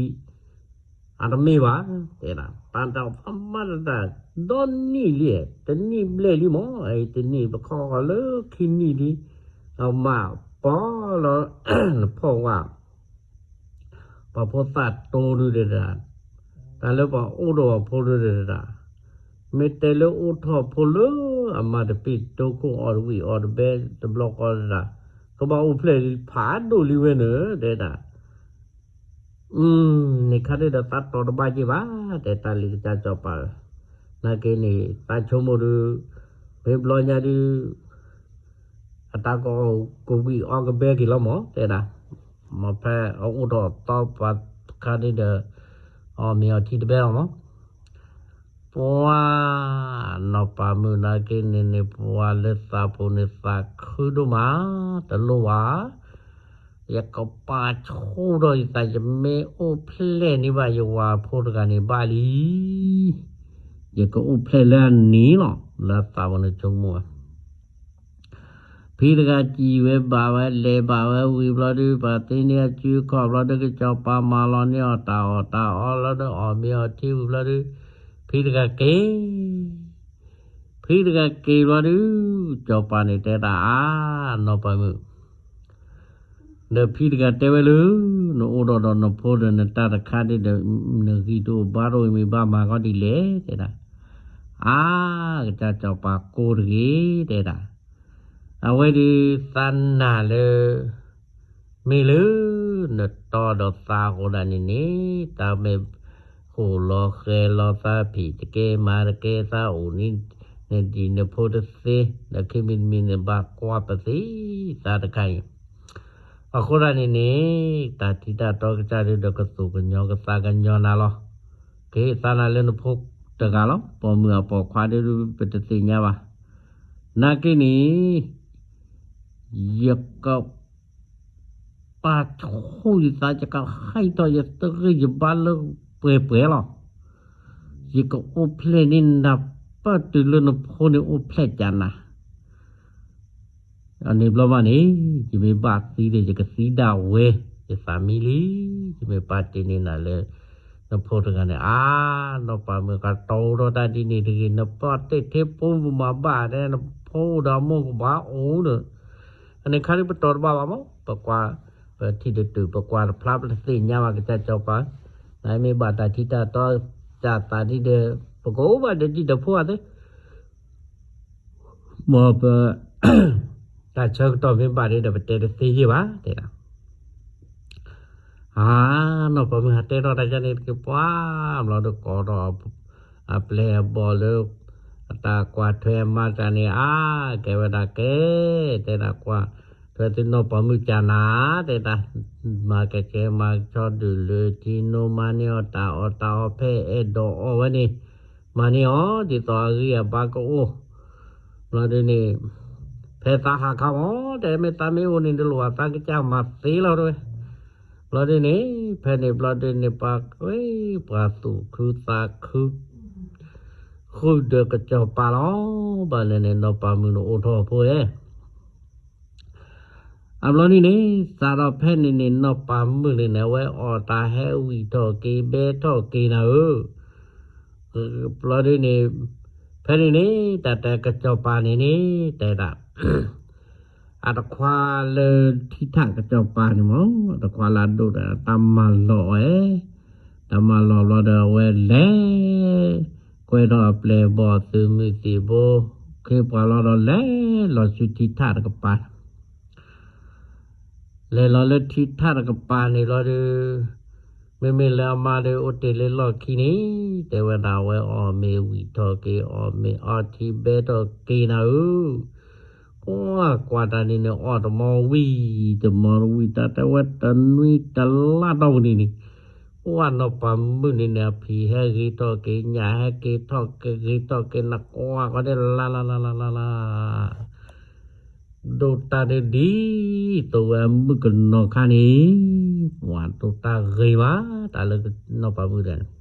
အတမ့ၢ်ဘၣ်, တဲဒၣ် ပာ်တၢ်ဖးမၤတၢ် ဒီနံၣ်လံ, တနံၣ်ဘျဲၣ်လံမး, အံၤတနံၣ်ပခီဃီလၢခံနံၣ်လံ, အမၤပီလီၤ နဖီၣ်ဝါ ပှၤဖိသၣ်တိဒုးတဲဒၣ်, တၢ်လၢပှၤအိၣ်ဒီးအဖိဒုးတဲဒၣ်, မ့ၢ်တဲလၢအိၣ်ထီၣ်ဖိလၢအမၤတပ့ၢ်တိခိၣ်အီၣ်တဝံၣ်အီၣ်တဘဲတဘျီဃီဒၣ်, ကဘၣ်အိၣ်ဖျဲၣ်လံဖးဒိၣ်လံဝဲန့ၣ် တဲဒၣ်. န့ၣ်ခါဒုးဒီးသးတီၤတဘၣ်က့ၢ်ဘၣ်, တဲတၢ်လံကစၢ်စီၤပၤဧၢ, နာ်က့န့ၣ် သးဆိကမိၣ်ဒုး, မ့ၢ်ဘျီညါဒုး အတၢ်ကီကဝံၣ်အီၣ်ကဘဲက့ၤလီၤမး တဲဒၣ်, မ့ၢ်ဖဲအအိၣ်ဒီးသီပှၤခါဒုးဒီး, အီၣ်မ့ၤအီထံတဘဲလီၤမး, ပှၤ, နီၢ်ပၤမုၣ်နာ်က့န့ၣ်န့ၣ် ပှၤလၢသးပူၤန့ၣ်သးခုဒိၣ်မး, တလိၣ်ဘၣ် ယကပာ်ဆိၣ်ထီၣ်ယသး ယမ့ၢ်အိၣ်ဖျဲၣ်န့ၢ်ဘၣ်ယဝၤဖိတဂၤန့ၣ်ဘၣ်လံ, ယကအိၣ်ဖျဲၣ်လၢအနံၤလီၤ, လၢသးပူၤန့ၣ်ဆိကမိၣ်ဝဲ ဖံတဂၤစံးဝဲဘၣ်ဝဲ လဲၤဘၣ်ဝဲဝံၤဘျီဒုး ပှၤသ့န့ၢ်အစုအခီၣ်ဘျီဒုး ကစီၤပၤမၤလီၤန့ၢ်အီၤတၢ်အီၣ်တၢ်အီလီၤဒီး အီၣ်မ့ၤအီထံဝံၤဘျီဒုး ဖံတဂၤက့ၤ, ဖံတဂၤက့ၤဘျီဒုး စီၤပၤန့ၣ်တဲတၢ်အါ, နီၢ်ပၤမုၣ် ဒီးဖံတဂၤတဲဝဲလၢ နအိၣ်ဒီးဒီးနဖိဒီးနတၢ်တခါဒုးဒီး နဂံၢ်တအိၣ်ဘါတအိၣ် မ့ၢ်ဘၣ်မၤကီဒ်လဲၣ် တဲဒၣ်, အါ, ကစၢ်စီၤပၤကိးတဂ့ၤ တဲဒၣ်, အဝဲဒုးသးနာ်လၢ မ့ၢ်လၢ နတီဒီးသးအဃိဒၣ်န့ၣ်န့ၣ် တၢ်မ့ၢ်ဃိၣ်လီၤဃဲၤလီၤသးဖံးတကဲမၤတကဲသးအိၣ်န့ၣ် နဒံၣ်နဖိတသ့ ဒီးခံမံၤတမံၤန့ၣ်ဘၣ်ကွၢ်ပသ့သးတခါအံၤ, အဃိဒၣ်န့ၣ်န့ၣ် တၢ်ထံတၢ်တီကစၢ်ဒုးဒီးကသူၣ်ကညီၤကသးကညီၤနၤလီၤ, ကဟ့ၣ်သးနၤလၢနဖိတဂၤလီၤ, ပိာ်မုၣ်အပိာ်ခွါဒုးပတသ့ၣ်ညါဘၣ်, နာ်က့န့ၣ် ယက ပာ်ဆိၣ်ယသး ယကဟဲထီၣ်ယတဂ့ၢ်ယဘါလၢပှဲၤပှဲၤလီၤ, ယကအိၣ်ဖျဲၣ်န့ၢ်နၤ ပၢၢ်တုၤလၢနဖိန့ၣ်အိၣ်ဖျဲၣ်ကၢနၤ, အန့ၣ်ဘျီမးန့ၣ် ယမ့ၢ်ဘၣ်သံဒီး ယကသံဒၣ်ဝဲ, ယသးမံလံ, ယမ့ၢ်ပာ်တ့ၢ်န့ၢ်နၤလၢ နဖိတဂၤန့ၣ် အါ, နီၢ်ပၤမုၣ်ကတီၤထီၣ်တၢ်ဒ်န့ၣ်တဂ့ၤ, နပာ်တ့ၢ်ထဲဖိမၤဘၣ်တဲ နဖိအိၣ်ဒီးအမိၢ်ကဘၣ်အိၣ်ဒီး အန့ၣ်ခါဒုးပတီၤတဘၣ်ဘၣ်မး, ပကွၢ် ပထံၣ်တတုၤ ပကွၢ်တဖျါပတသ့ၣ်ညါဘၣ်ကစၢ်စီၤပၤ, နမ့ၢ်ဘၣ်တၢ်ထံတၢ်တီ တၢ်သးဒ်ဒီး ပကအိၣ်ဘၣ်ဒီးတံၤဒီးဖိအသ့ မ်ပ တၢ်ဆၢကတီၢ်မ့ၢ်ဘၣ်ဒ်ဒီး ပတဲတသ့ယ့ၢ်ဘၣ် တဲဒၣ်. အါ, နီၢ်ပၤမုၣ်ဟးတဲထီၣ်တၢ်ကန့ၣ်တက့ၢ် ပှၤဘျီဒီးကိးထီၣ် အပျဲၢ်အဘီၣ်လၢ အတၢ်ကွၢ်ထွဲအမါတဂၤန့ၣ် အါ, ကဲဝဲဒၣ်ကဲ, တဲဒၣ်ကွၢ်ထွဲသုနီၢ်ပၤမုၣ်ကၢနၤ, တဲဒၣ် မၤကဲကဲမၤကဆီဒုၣ်လၢထံနိ မၤန့ၢ်အီၤတၢ်အီၣ်တၢ်အီဖဲအဲၣ်ဒိးအီၣ်ဝဲန့ၣ် မၤန့ၢ်အီၤ ဒ်သိးအဂံၢ်အဘါကအိၣ် ဘျီဒုးန့ၣ် ဖဲသးဟးခါမး တဲမ့ၢ်သးမ့ၢ်အိၣ်န့ၣ် တလိၣ်ဘၣ်သးကစၢ်မၤသ့လီၤတဲဝဲ, ဘျီဒုးန့ၣ် ဖဲန့ၣ်ဘျီဒုးန့ၣ် ပှၤကွၢ်ပှၤသူၣ်ခုသးခု ဃုာ်ဒီးကစီၤပၤလီၤ. ဘၣ်လဲၣ်န့ၣ် နီၢ်ပၤမုၣ်န့ၣ်အိၣ်ထီၣ်ဖိဧဲ အဘျီန့ၣ်န့ၣ် စးထီၣ်ဖဲန့ၣ်န့ၣ် နီၢ်ပၤမုၣ်န့ၣ်န့ၣ် အဝဲအီၣ်တၢ်ဟဲဝံၣ်ထီၣ်က့ၤဘဲထီၣ်က့ၤနၤဧၢ, ဘျီဒုးန့ၣ် ဖဲန့ၣ်န့ၣ် တၢ်တဲကစီၤပၤန့ၣ်န့ၣ် တဲဒၣ် အတခွါလၢထံထၣ်ကစီၤပၤန့ၣ်မ့ၢ် အတခွါလၢအဒိၣ်ဒီးတၢ်မၤလီၤအီၤ, တၢ်မၤလီၤဘျီဒီးအဝဲလဲၤ ကွဲထီၣ်အပျဲၢ်အဘီၣ်သုးမုၢ်သံၣ်ဘိ ခ့ပှၤလီၤဒီးလဲၤလီၤဆူထံထၣ်တကပၤ လဲၤလီၤလၢထံထၣ်တကပၤန့ၣ်လီၤဒီး မ့မ့ၢ်လၢအမါဒီးအိၣ်တ့ၢ်လၢလီၢ်ခံန့ၣ် တဲဝဲဒၣ်ဝဲအီၣ်မ့ၤဝံၤထီၣ်က့ၤ အီၣ်မ့ၤအီထံဘဲထီၣ်က့ၤနၤဧၢ, ကွၢ်ကွၢ်တၢ်န့ၣ်န့ၣ် အီၣ်တမီဝံၤ တမီဝံၤ တၢ်တဲဝဲတနွံတလါတီၢ်ပူၤန့ၣ်န့ၣ် ကွၢ်နီၢ်ပၤမုၣ်န့ၣ်န့ၣ် အဖံးဟဲဂ့ၤထီၣ်က့ၤ ညၣ်ဟဲက့ၤထီၣ်က့ၤ ဂ့ၤထီၣ်က့ၤ နကွၢ်ကီဒဲးလါလါလါလါလါလါ ဒိၣ်တၢ်ဒ်ဒ်သိးဝဲအမုၣ်ကနီၤခါန့ၣ် ပှၤဒိၣ်တၢ်ဂ့ၤဘၣ် တၢ်လၢနီၢ်ပၤမုၣ်ဒဲးန့ၣ်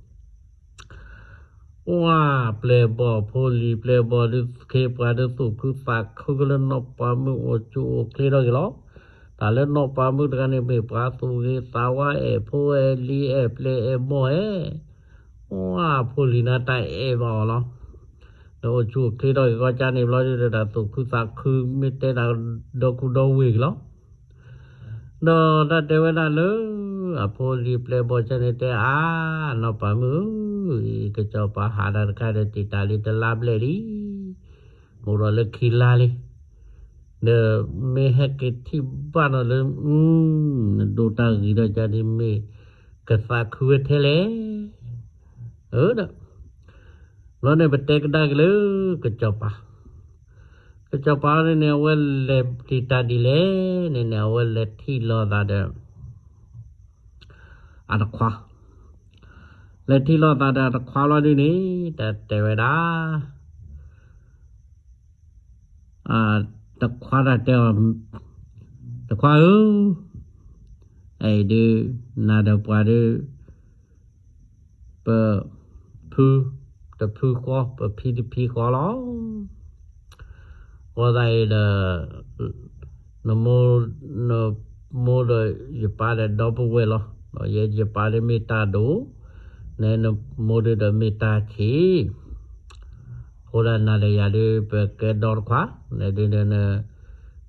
ပှၤပျဲၢ်ဘီၣ်ဖိလံၤပျဲၢ်ဘီၣ်ဒုး ခ့ပှၤဒုးသူၣ်ခုသးခုကလၢနီၢ်ပၤမုၣ်အိၣ်ဆူၣ်အိၣ်ချ့ထီၣ်က့ၤလီၤ. တၢ်လၢနီၢ်ပၤမုၣ်တဂၤန့ၣ် မ့ၢ်ပှၤသူၣ်ဂ့ၤသးဝါအဲၣ်ဖိအဲၣ်လံၤအဲၣ်ပျဲၢ်အဲၣ်ဘီၣ်အဲၣ် ပှၤဖိလံၤနၤတၢ်အဲၣ်ဘၣ်အီၤလီၤ. ဒီးအိၣ်ဆူၣ်အိၣ်ချ့ထီၣ်က့ၤကီကါန့ၣ်ဘျီဒုး တၢ်သူၣ်ခုသးခုမ့ၢ်တဲတၢ်ဒီကူဒီဝ့ၢ်က့ၤလီၤ. ဒီးတၢ်တဲဝဲဒၣ်လၢ အဖိလံၤပျဲၢ်ဘီၣ်ဆၢန့ၣ်တဲအါ နီၢ်ပၤမုၣ်ဧၢ, ကစီၤပၤဟးတၢ်တခါဒီးတံာ်တာ်လံတလါဘျဲၣ်လံ, အိၣ်ဒီးလၢခံလါလံ, ဒီးမ့ၢ်ဟဲက့ၤထံၣ်ဘၣ်နီၤလၢ နဒိၣ်တၢ်ဂ့ၤထီၣ်ကါဒ်မ့ၢ် ကသးခုဝဲထဲလဲၣ်, ဒီး ဘျီန့ၣ်ပတဲကဒါက့ၤလၢ ကစီၤပၤ, ကစီၤပၤန့ၣ်န့ၣ် အဝဲလဲၤတံာ်တာ်ဒ်လဲၣ်န့ၣ်န့ၣ် အဝဲလဲၤထံၣ်လိာ်သးဒီး အတခွါ, လဲၤထံၣ်လိာ်သးဒီးအတခွါဘျီဒုန့ၣ် တၢ်တဲဝဲဒၣ် တခွါတၢ်တဲအီၤ, တခွါဧၢ, အဲၣ်ဒုး နၤဒီးပှၤဒုး ပဖု တဖုဃီ ပဖံတဖံဃီလီၤ. အဃိသတးအံၤဒီး နမိၢ် နမိၢ်ဒီးယပၢ်ဒီးဒီပုၢ်ဝဲၢ်လီၤ. ဒီးယဲယပၢ်ဒုးမ့ၢ်တၢ်ဒိၣ်, နမိၢ်ဒုးဒီးမ့ၢ်တၢ်ဆံး, အဃိဒီးနၤဒီးယၤဒုး ပကဲဒီတခွါ, နဒုးဒီးန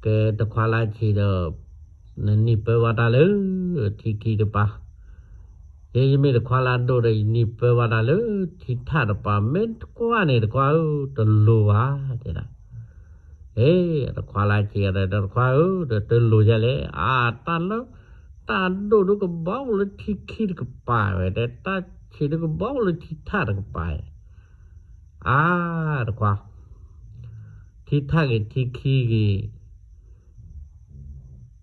ကဲတခွါလၢဆံးဒီး နနံၣ်ပၢဘၣ်တၢ်လၢ ထံခံတပၤ, ယဲယမ့ၢ်တခွါလၢအဒိၣ်ဒီး ယနံၣ်ပၢဘၣ်တၢ်လၢ ထံထၣ်တပၤ မ့ၢ်တကွၢ်န့ၣ်တခွါဧၢ တလိၤဘၣ် တဲဒၣ်. အတခွါလၢဆံးဒီး တခွါဧၢ ဒီးတလိၤဒ်လဲၣ်, အတၢ်လၢ တၢ်ဒိၣ်ဒုးကဘီအိၣ်လၢထံခံတကပၤဝဲ, တၢ်ဆံးဒုးကဘီအိၣ်လၢထံထၣ်တကပၤ, အါ တခွါ ထံထၣ်ဂ့ၤထံခံဂ့ၤ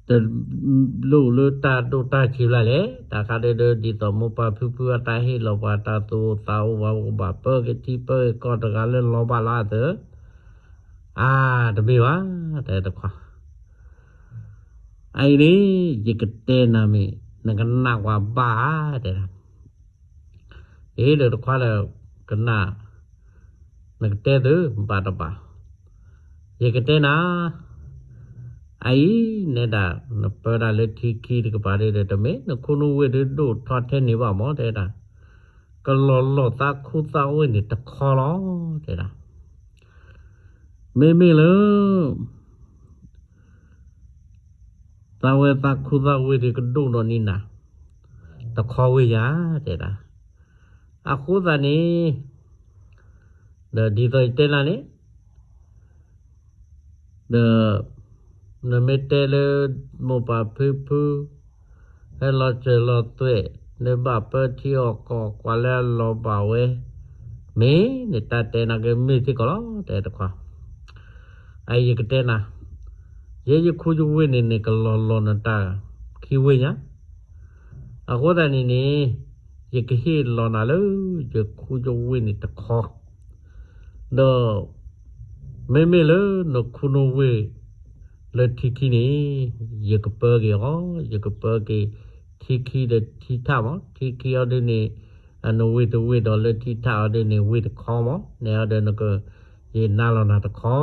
တလိၣ်လၢတၢ်ဒိၣ်တၢ်ဆံးဘၣ်လဲၣ်. တၢ်ခါဒုးဒ်သိးမိၢ်ပၢ်ဖုဖုအတၢ်ဟ့ၣ်လီၤပှၤ တၢ်သူၣ်အိၣ်သးအိၣ်ဘၣ် ပကဘၣ်ပၢက့ၤထံပၢက့ၤကီၢ်တဂၤလၢလီၤဘၣ်လီၤအသး, အါ တမ့ၢ်ဘၣ် တဲတခွါ အအံၤန့ၣ် ယကတဲနၤမ့ၢ် နကနၣ်ကွၢ်ဘၣ်ဧါ တဲဒၣ်. အ့ ဒီးတခွါဒီး ကနၣ်, နကတဲသု ဘၣ်တဘၣ်, ယကတဲနၤ, အအံၤ နဲဒၣ် နပၢတၢ်လၢထံခံတကပၤဒုးဒီး တမ့ၢ်နခူနဝ့ၢ်ဒုးဒိၣ်ထီၣ်ထဲန့ၣ်ဘၣ်မ့ၢ် တဲဒၣ်, ကလီၤလီၤသးခူသးဝ့ၢ်န့ၣ်တခီလီၤ တဲဒၣ်. မ့မ့ၢ်လၢ သးဝဲသးခူသးဝ့ၢ်ဒုးကဒိၣ်ဒီးန့ၢ်နၤ တခီဝ့ၢ်ယၤ တဲဒၣ်. အဃိသတးန့ၣ် ဒီးဒ်သိးယတဲနၤန့ၣ် ဒီး နမ့ၢ်တဲလၢ မိၢ်ပၢ်ဖံဖု ဟဲလီၤစၢၤလီၤသွဲၣ် နဘၣ်ပၢထံအီၣ်ကီၢ်ကွၢ်လၢအလီၤဘၣ်ဝဲ မ့ၢ်နတၢ်တဲနၤကမ့ၢ်စ့ၢ်ကီးလီၤ တဲတခွါ. အအံၤယကတဲနၤ, ယဲယခူယဝ့ၢ်န့ၣ်န့ၣ် ကလီၤလီၤနတၢ်ခံဝ့ၢ်ညါ, အဃိသတးန့ၣ်န့ၣ် ယကဟ့ၣ်လီၤနၤလၢ ယခူယဝ့ၢ်န့ၣ်တခီ ဒီး မ့မ့ၢ်လၢနခူနဝ့ၢ် လၢထံခံန့ၣ် ယကပၢက့ၤအီၤ, ယကပၢက့ၤ ထံခံဒီးထံထၣ်မး, ထံခံအီၤဒုးန့ၣ် အနဝ့ၢ်တဝ့ၢ်ဒီးလၢထံထၣ်အီၤဒုးန့ၣ် ဝ့ၢ်တခီမး, နဲအီၤဒီးနက ယနၤလီၤနၤတခီ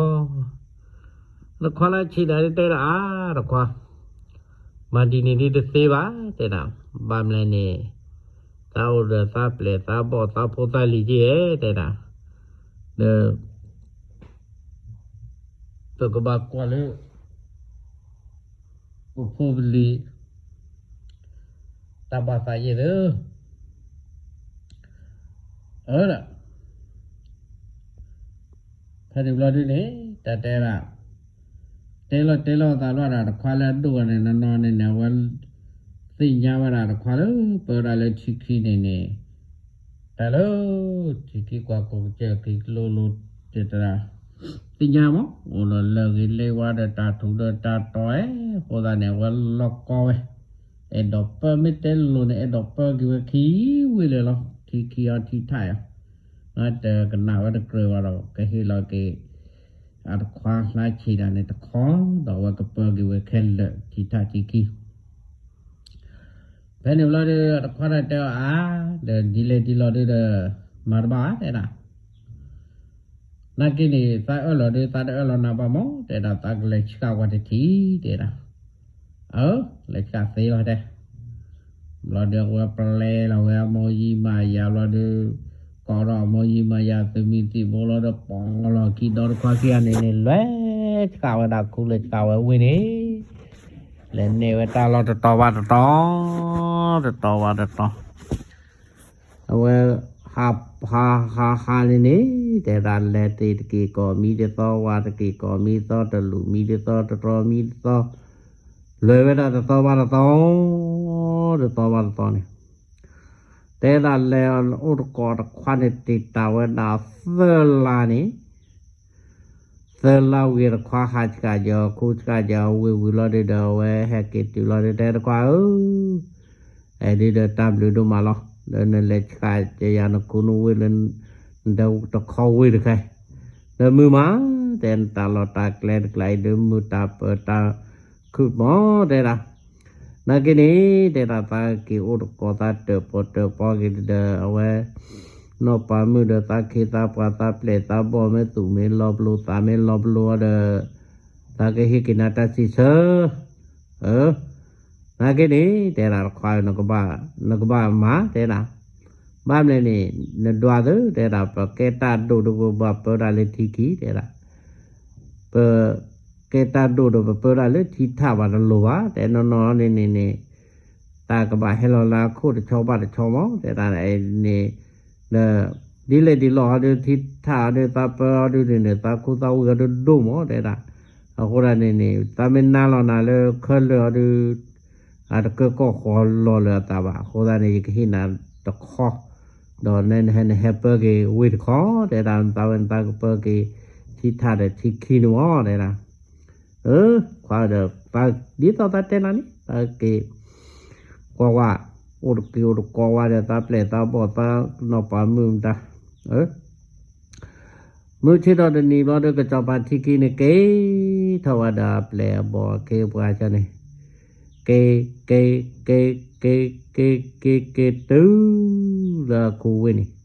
နခွါလၢဆံးဒၣ်တဲဒၣ်အါတခွါ, မၤဒ်န့ၣ်ဒ်တသ့ဘၣ် တဲဒၣ်, ဘၣ်မနုၤန့ၣ် သးအိၣ်ဒီးသးပျဲၢ်သးဘီၣ်သးဖိသးလံၤက့ဧဲ တဲဒၣ်, ဒီး ပကဘၣ်ကွၢ်လၢ ပဖိပလံၤ တၢ်ဘၣ်သးယဲၢ်သု အၢ ဖဲန့ၣ်ဘျီဒုန့ၣ် တၢ်တဲဒၣ် တဲလီၤတဲလီၤသးလီၤဒၣ်တခွါလၢအဒိၣ်ဂၤန့ၣ် နီၢ်နီၢ်န့ၣ်န့ၣ် အဝဲ သ့ၣ်ညါဝဲဒၣ်တခွါလၢပၢဝဲဒၣ်လၢထံခံန့ၣ်န့ၣ် တၢ်လၢ ထံခံကွၢ်ကိးကစၢၢ်က့ၤကျိလိၤ တဲတၢ် သ့ၣ်ညါမး အိၣ်လီၤလၢဂ့ၤလ့ဝါဒီးတၢ်ထူးဒီးတၢ်တီၤအဲ အဃိသတးန့ၣ် အဝဲလီၤကီဝဲ အဲၣ်ဒိးပၢမ့ၢ်တဲလိၤန့ၣ် အဲၣ်ဒိးပၢက့ၤဝဲခံဝံၤလၢာ်လီၤ ထံခံအီထံထၣ်အီၤ တကနၣ်ဝဲတကြၢးဘၣ်ဒီး ကဟ့ၣ်လီၤက့ၤ အတခွါလၢဆံးဒၣ်န့ၣ်တခီ ဒီးအဝဲကပၢက့ၤဝဲခဲလၢာ်ထံထၣ်ထံခံ ဖဲန့ၣ်ဘျီဒီး အတခွါတၢ်တဲအီၤအါ ဒီးဒ်လဲၣ်ဒ်လဲၣ်ဒုဒီး မၤတဘၣ်တဲဒၣ် နာ်က့န့ၣ် သးအၢၣ်လီၤဒု သးတအၢၣ်လီၤနၤဘၣ်မး တဲဒၣ် သးကလဲၤဆှၣ်ဝဲတထံၣ် တဲဒၣ် အၢ လဲၤဆှၣ်သ့လီၤတဲ ဘျီဒီးအဝဲပျဲလီၤဝဲအမိၢ်ယံမၤယၤဘျီဒီး ကိးထီၣ်အမိၢ်ယံမၤယၤ သုးမုၢ်သံၣ်ဘိလီၤဒီး ပိာ်လီၤခံဒီတခွါခံဂၤန့ၣ်န့ၣ် လဲၤဆှၣ်ဝဲဒၣ်ခူလဲၤဆှၣ်ဝဲဝ့ၢ်န့ၣ် လဲၤန့ၢ်ဝဲတၢ်လီၢ်တတီၤဘၣ်တတီၤ တတီၤဘၣ်တတီၤ အဝဲ ဟး ဟး ဟး ဟးန့ၣ်န့ၣ် တဲဒၣ်လဲၤတ့ၢ်တက့ၢ်ကီၢ်မံတသီ ဝါတက့ၢ်ကီၢ်မံသီ တလူၢ်မံတသီ တတြီမံတသီ လဲၤဝဲဒၣ်တသီဘၣ်တသီ တသီဘၣ်တသီန့ၣ် တဲဒၣ်လဲၤအိၣ်တကိးတခွါန့ၣ် တ့ၢ်တၢ်ဝဲဒၣ်သၢလါန့ၣ် သၢလါဝံၤတခွါဟးဆှၣ်ယီၤ ခူဆှၣ်ယီၤဝံၤဝံၤလီၤဒုဒီး အဝဲဟဲက့ၤတုၤလီၤဒု တဲတခွါဧၢ အဲၣ်ဒုဒီးတၢ်ဘျုးဒိၣ်မးလီၤ လၢနလဲၤဆှၣ်ယၤနခူနဝ့ၢ်လၢ နတခီဝ့ၢ်တခါ ဒီးမုာ်မး တဲနတၢ်လီၢ်တၢ်ကျဲတကျါအံၤဒု မုာ်တၢ်ပၢတၢ်ခုၣ်မး တဲဒၣ် နာ်က့န့ၣ် တဲဒၣ်သးက့ၤအိၣ်တကိးသးတၢၣ်ပီၣ်တၢၣ်ပီက့ၤဒီး အဝဲ နီၢ်ပၤမုၣ်ဒီးသးခ့သးပှၤသးပျဲၢ်သးဘီၣ် မ့ၢ်သူၣ်မ့ၢ်လီၤပလိာ်သးမ့ၢ်လီၤပလိာ်အီၤဒီး သးကဟ့ၣ်က့ၤနၤတၢ်စံးဆၢ အၢ နာ်က့န့ၣ် တဲဒၣ်တခွါ နကဘၣ်မၤ တဲဒၣ် ဘၣ်မနုၤန့ၣ် နဒွးသၢ တဲဒၣ် ပကဲတၢ်ဒိၣ်ဒီးပဘၣ်ပၢတၢ်လၢထံခံ တဲဒၣ် ပ ကဲတၢ်ဒိၣ်ဒီးပပၢတၢ်လၢထံထၣ်ဘၣ်တလိၤဘၣ် တဲနီၢ်နီၢ်န့ၣ်န့ၣ်န့ၣ် တၢ်ကဘၣ်ဟဲလီၤလၢအခိၣ်တဆီဘၣ်တဆီမး တဲဒၣ်န့ၣ် ဒီး ဒ်လဲၣ်ဒ်လဲၣ်ဟီဒု ထံထၣ်အီၤဒု သးပၢအီၤဒုန့ၣ်န့ၣ် သးခူသးဝ့ၢ်အီၤဒုဒိၣ်မး တဲဒၣ် အဃိသတးန့ၣ်န့ၣ် သးမ့ၢ်နါလီၤနၤလၢခဲလၢာ်အီၤဒု အတကၢကီၢ်ဃီလီၤလၢအသးဘၣ် အဃိသတးန့ၣ် ယကဟ့ၣ်နၤတခီ ဒီးနဟဲနဟဲပၢက့ၤဝ့ၢ်တခီ တဲဒၣ် နသးဝဲနသးကပၢက့ၤ ထံထၣ်ဒီးထံခံန့ၣ်မး တဲဒၣ် အၢ ခွါဒီး ဒ်သိးသးတဲနၤန့ၣ် သးက့ၤ ကွၢ်ဝါ အိၣ်တက့ၤအိၣ်တကိးဝါဒီး သးပျဲၢ်သးဘီၣ်သးနီၢ်ပၤမုၣ်မတၤ အၢ မုၢ်ဆ့ၣ်ထီၣ်တနံၤဘျီဒီး ကစီၤပၤထံခံန့ၣ် က့ၤထီၣ်ဝဲဒၣ်အပျဲၢ်အဘီၣ်အခ့အပှၤဆၢန့ၣ် က့ၤ က့ၤ က့ၤ က့ၤ က့ၤ က့ၤ က့ၤ တုၤ လၢအခိၣ်ဝ့ၢ်န့ၣ်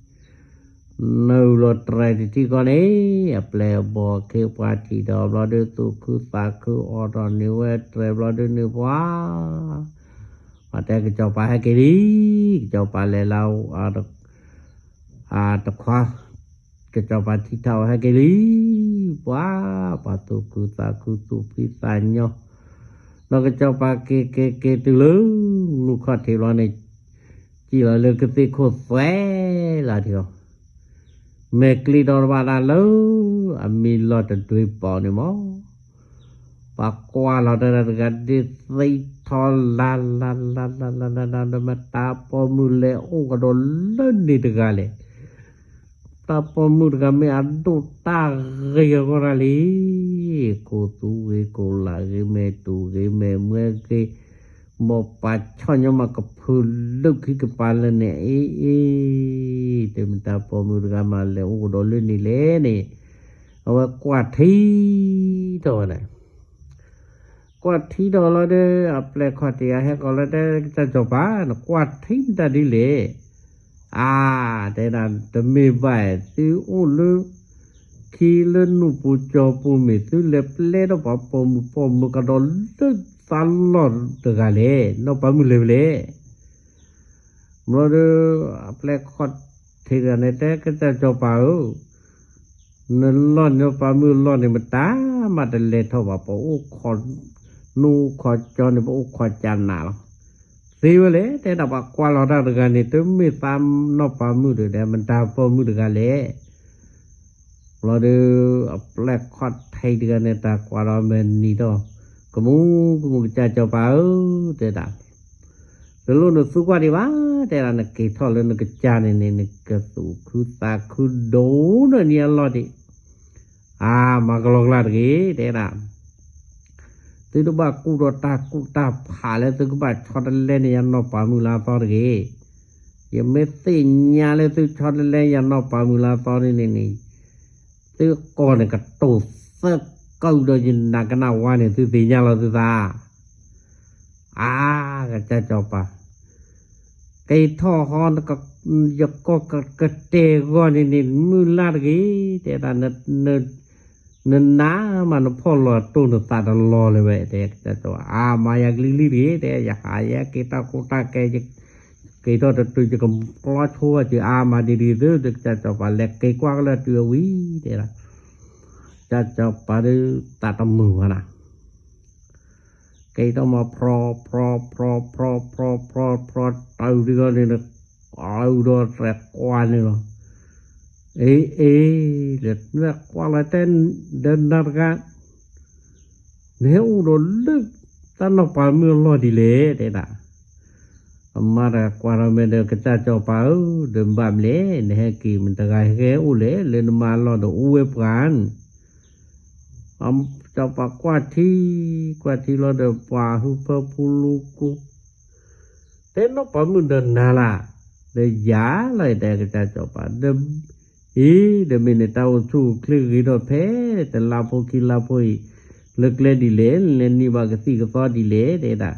နုာ်လီၤတြဲၤတထံၣ်ဃီန့ၣ် အပျဲၢ်အဘီၣ်အခ့အပှၤထံၣ်ဒီးဘျီဒီး သူၣ်ခုသးခုအီၣ်ဒီးန့ၢ်ဝဲ တြဲၤဘျီဒီးန့ၢ်ပှၤ ပှၤတဲကစီၤပၤဟဲက့ၤလံ ကစီၤပၤလဲၤလၢ အတခွါ ကစီၤပၤထံထၣ်အီၤဟဲက့ၤလံ ပှၤ ပှၤသူၣ်ခုသးခုသူၣ်ဖှံသးညီ ဒီးကစီၤပၤက့ၤက့ၤက့ၤတုၤလၢ မုၢ်ခီၣ်ထံးဘျီန့ၣ် စံၣ်လီၤလၢကသ့ၣ်ခိၣ်သွဲလၢထံအီၤ မဲာ်ကျ့ဒီးတဘၣ်ဒၣ်လၢ အမံၤလီၤတဒွံပီၣ်န့ၣ်မး ပှၤကွၢ်လီၤတၢ်တဂၤဒ်သံထီလါလါလါလါလါလါလါ ဒီးမ့ၢ်တၢ်ပိာ်မုၣ်လဲၤအိၣ်ကဒီးလၢန့ၣ်တဂၤလဲၣ် တၢ်ပိာ်မုၣ်တဂၤမ့ၢ်အဒိၣ်တၢ်ဂ့ၤအဂီၢ်ဒၣ်လံ ခိၣ်သူဂ့ၤခိၣ်လၢ်ဂ့ၤ မဲာ်တူၢ်ဂ့ၤမဲာ်မွဲဂ့ၤ မိၢ်ပၢ်ဆီၣ်ညီမးကဖုလၢခံကပၤလၢန့ၣ်အံၤအံၤ တမ့ၢ်တၢ်ပိာ်မုၣ်တဂၤမးလဲၤအိၣ်ကဒီးလၢန့ၣ်လဲၣ်န့ၣ် အဝဲကွၢ်ထံထီၣ်ဝဲဒၣ် ကွၢ်ထံထီၣ်လီၤဒီး အပျဲၢ်ခီၣ်ထံးအဟဲကီးလီၤတဲ ကစၢ်စီၤပၤ နကွၢ်ထံမတၤဒ်လဲၣ် အါ တဲဒၣ် တမ့ၢ်ဘၣ် သုအိၣ်လၢ ခံလၢနူၢ်ပူၤကၠီပူၤ မ့ၢ်သုလဲၤပျဲထီၣ်ပှၤပိာ်မုၣ်ပိာ်မုၣ်ကဒီးလၢသးလီၢ်တဂၤလဲၣ် နီၢ်ပၤမုၣ်လဲၤဖဲလဲၣ် ဘျီဒီး အပျဲၢ်ခီၣ်ထံးတဂၤန့ၣ်တဲ ကစၢ်စီၤပၤဧၢ နလီၢ်န့ၣ် ပၤမုၣ်လီၢ်န့ၣ် မတၤမးတလဲၤထီၣ်ဘၣ် ပအိၣ်ခိး နအိၣ်ခီကၠီန့ၣ် ပအိၣ်ခီကၠီနးလီၤ. သ့ဝဲလဲၣ် တဲဒၣ် ပှၤကွၢ်လီၤတၢ်တဂၤန့ၣ် တမ့ၢ်သးနီၢ်ပၤမုၣ်ဒီး မတၤပိာ်မုၣ်တဂၤလဲၣ်. ဘျီဒီး အပျဲၢ်ခီၣ်ထံးတဂၤန့ၣ် တၢ်ကွၢ်ဒီးမဲာ်နံၤထီၣ် ကမူကမူ ကစၢ်စီၤပၤဧၢ, တဲဒၣ် တလိၣ်နသူကွၢ်ဒံးဘၣ်, တဲဒၣ် နက့ၤထီၣ်လၢနကစၢ်န့ၣ်န့ၣ် နကသူၣ်ခုသးခုဒိၣ်နီၢ်နံၤအလီၢ်ဒံး, အါ မၤကလီကလီတဂ့ၤ တဲဒၣ် သုတဘၣ်ကူၣ်ဒီးတၢ်ကူၣ်တၢ်ဖးလၢသုကဘၣ်ဆီတလဲန့ၢ်ယၤနီၢ်ပၤမုၣ်လၢအသီတဂ့ၤ. ယမ့ၢ်သ့ၣ်ညါလၢသုဆီတလဲယၤနီၢ်ပၤမုၣ်လၢအသီန့ၣ်န့ၣ် သုကီၢ်န့ၣ်ကတိၤသၢကီၢ်ဒီးယနၤကနၣ်ဝါန့ၣ် သုသ့ၣ်ညါလီၤသုသး. အါ ကစၢ်စီၤပၤ က့ၤထီၣ်ဟီ ယကီၢ်ကတဲာ်ဂီၢ်န့ၣ်န့ၣ် မုၢ်လၢ်တဂ့ၤ, တဲဒၣ် နနါမး နဖီၣ်လီၤတိၢ်နသးတလီၤလၢၤဝဲ တဲကစၢ်စီၤပၤ အါ မၤယၤကလံၤလံၤတဂ့ၤ, တဲ ယဟးယဲက့ၤတၢ်ကိၢ်တၢ်ဂီၤ က့ၤထီၣ်တတုၤ ယကကျီဆိဝဲက့ၤ အါ မၤဒ်ဒ်သိး တဲကစၢ်စီၤပၤ လဲၤက့ၤကွၢ်ကလၢတုၤအဝံၤ တဲဒၣ် ကစၢ်စီၤပၤဒီးသးတမုာ်ဘၣ်နၤ က့ၤထီၣ်မး ဖြီ ဖြီ ဖြီ ဖြီ ဖြီ ဖြီ ဖြီ တၢ်အုၣ်ဒံးဂီၢ်န့ၣ် အုၣ်ဒီးတြဲၤကွၢ်န့ၣ်လီၤ. အ့ အ့ လဲၤကွၢ်လီၤတဲ ဒီးနၤတဂၤ နဟဲအိၣ်ဒီးလၢတၢ်နီၢ်ပၤမုၣ်အလီၢ်ဒ်လဲၣ် တဲဒၣ် အမါတဂၤကွၢ်ထီၣ်မဲာ်ဒီး ကစၢ်စီၤပၤဧၢ, ဒီးဘၣ်မလဲၣ် နဟဲက့ၤမတၤတဂၤဟဲအိၣ်လဲၣ် လၢနမါအလီၢ်ဒီးအိၣ်ဝဲပှၤန့ၣ် စီၤပၤကွၢ်ထံ ကွၢ်ထံလီၤဒီး ပှၤဟုဖၢဖူလူကိ တဲနီၢ်ပၤမုၣ်ဒီးနၤလၢ် ဒီးယၤလီၤ တဲကစၢ်စီၤပၤ ဒီး အ့ ဒီးမ့ၢ်နတၢ်အိၣ်ဆူၣ်အိၣ်ချ့ဂ့ၤထီၣ်ဖဲ တလါဖိခံလါဖိအံၤ လၢကျဲဒ်လဲၣ် လဲၤန့ၢ်ဘၣ်ကသံၣ်ကသီဒ်လဲၣ် တဲဒၣ်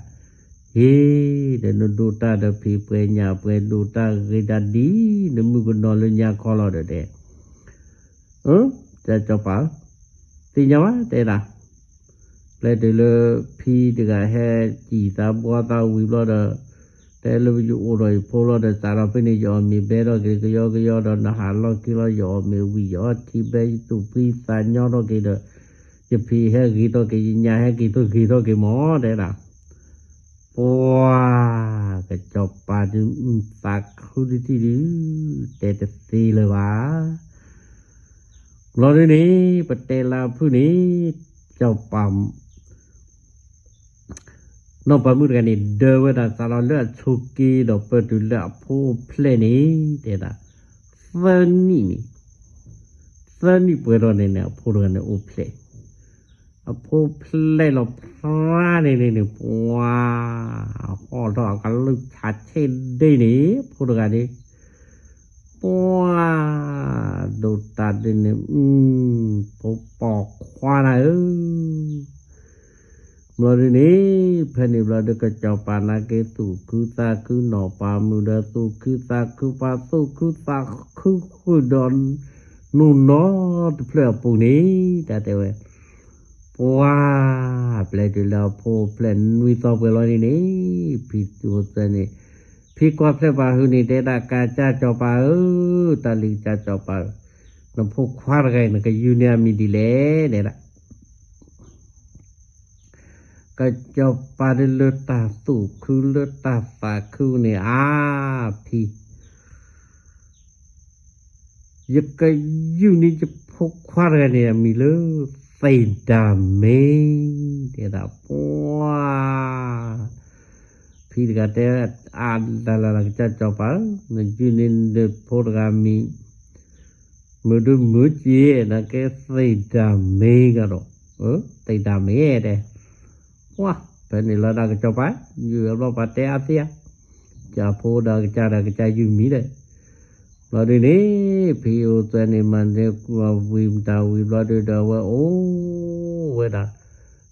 အ့ ဒီးနဒိၣ်တၢ်ဒီးဖံးပှဲၤညၣ်ပှဲၤ ဒိၣ်တၢ်ဂ့ၤတၢ်ဒ် နမုၣ်ကနီၤလၢညါခီလီၤဒီးတဲ အၢ ကစၢ်စီၤပၤဧၢ, သ့ၣ်ညါဘၣ် တဲဒၣ် ပျဲတုၤလၢဖံတဂၤဟဲစံၣ်သးဘှီသးဝံၤဘျီဒီး တဲလၢယအိၣ်ဒီးယဖိလီၤဒီး စးထီၣ်ဖဲန့ၣ် ယအီၣ်မ့ၤဘဲထီၣ်က့ၤ ကယီကယီဒီး နဟးလီၢ်ခံလီၤ ယအီၣ်မ့ၤဝံၤ ယအီထံဘဲ ယသူၣ်ဖှံသးညီထီၣ်က့ၤဒီး ယဖံးဟဲဂ့ၤထီၣ်က့ၤ ယညၣ်ဟဲက့ၤထီၣ်ဂ့ၤထီၣ်က့ၤမး တဲဒၣ် ပှၤ ကစီၤပၤဒုး သးခုဒုးထံၣ်ဒုး တဲတသ့လၢၤဘၣ်. ဘျီဒုန့ၣ် ပတဲလၢအဖုၣ်န့ၣ် စီၤပၤ နီၢ်ပၤမုၣ်တဂၤန့ၣ် ဒၢဝဲဒၣ်စးထီၣ်လၢအဆိးက့ဒီး ပၢၢ်တုၤလၢအဖိအိၣ်ဖျဲၣ်န့ၣ် တဲဒၣ် သၢနံၣ်န့ၣ် သၢနံၣ်ပှဲၤထီၣ်န့ၣ်န့ၣ် အဖိတဂၤန့ၣ်အိၣ်ဖျဲၣ် အဖိဖျဲၣ်လီၤဖျါန့ၣ်န့ၣ်န့ၣ် ပှၤ ဟီၣ်ထီၣ်အကလုၢ်ဆးဆ့ၣ်ဒ့န့ၣ် ဖိတဂၤန့ၣ် ပှၤ ဒိၣ်တၢ်ဒ်န့ၣ် ဖိပိာ်ခွါနၤဧၢ ဘျီဒုန့ၣ် ဖဲန့ၣ်ဘျီဒု ကစီၤပၤနာ်က့ သူၣ်ခုသးခုနီၢ်ပၤမုၣ်ဒီး သူၣ်ခုသးခုပှၤ သူၣ်ခုသးခုဃုာ်ဒီး နူၢ်နီတဖျၢၣ်အပူၤန့ၣ် တၢ်တဲဝဲ ပှၤ ပျဲတုၤလၢအဖိအိၣ်ဖျဲၣ်နွံသီပှဲၤလီၤန့ၣ်န့ၣ် ဖံသူၣ်အိၣ်သၢန့ၣ် ဖံကွၢ်ဖျဲၣ်ပှၤဟုန့ၣ် တဲဒၣ် ကစၢ်စီၤပၤဧၢ, တၢ်လံၤကစၢ်စီၤပၤဧၢ, နဖိခွါတဂၤအံၤ နကယုၢ်န့ၢ်အမံၤဒ်လဲၣ် တဲဒၣ် ကစီၤပၤဒုးလၢတၢ်သူၣ်ခုလၢတၢ်သးခုန့ၣ် အါ ဖံ ယကယုၢ်န့ၢ်ယဖိခွါတဂၤန့ၣ် အမံၤလၢ သ့ၣ်ဒၤမ့ၢ် တဲဒၣ် ပှၤ ဖံတဂၤတဲ အါ လၢ်လၢ်လၢ် ကစၢ်စီၤပၤဧၢ, နယုၢ်န့ၢ်နဖိတဂၤမံၤ မုၢ်ဒုမုၢ်က့ၤ နကဲသ့ၣ်ဒၤမ့ၢ်ကဒီး, သ့ၣ်ဒၤမ့ၢ်တဲ, ပှၤ ဖဲန့ၣ်လီၤဒၣ်ကစီၤပၤ, ယုၢ်အဘျီပှၤတဲအါသ့ဧါ, ကစၢ်ဖိဒီးကစၢ်ဒီးကစၢ်ယုၢ်မံၤဒီး, ဘျီဒုန့ၣ် ဖံအိၣ်သၢန့ၣ် မၤန့ၢ်ဝံၤမတၤဝံၤဘျီဒုဒီး အဝဲအိၣ်ဝဲဒၣ်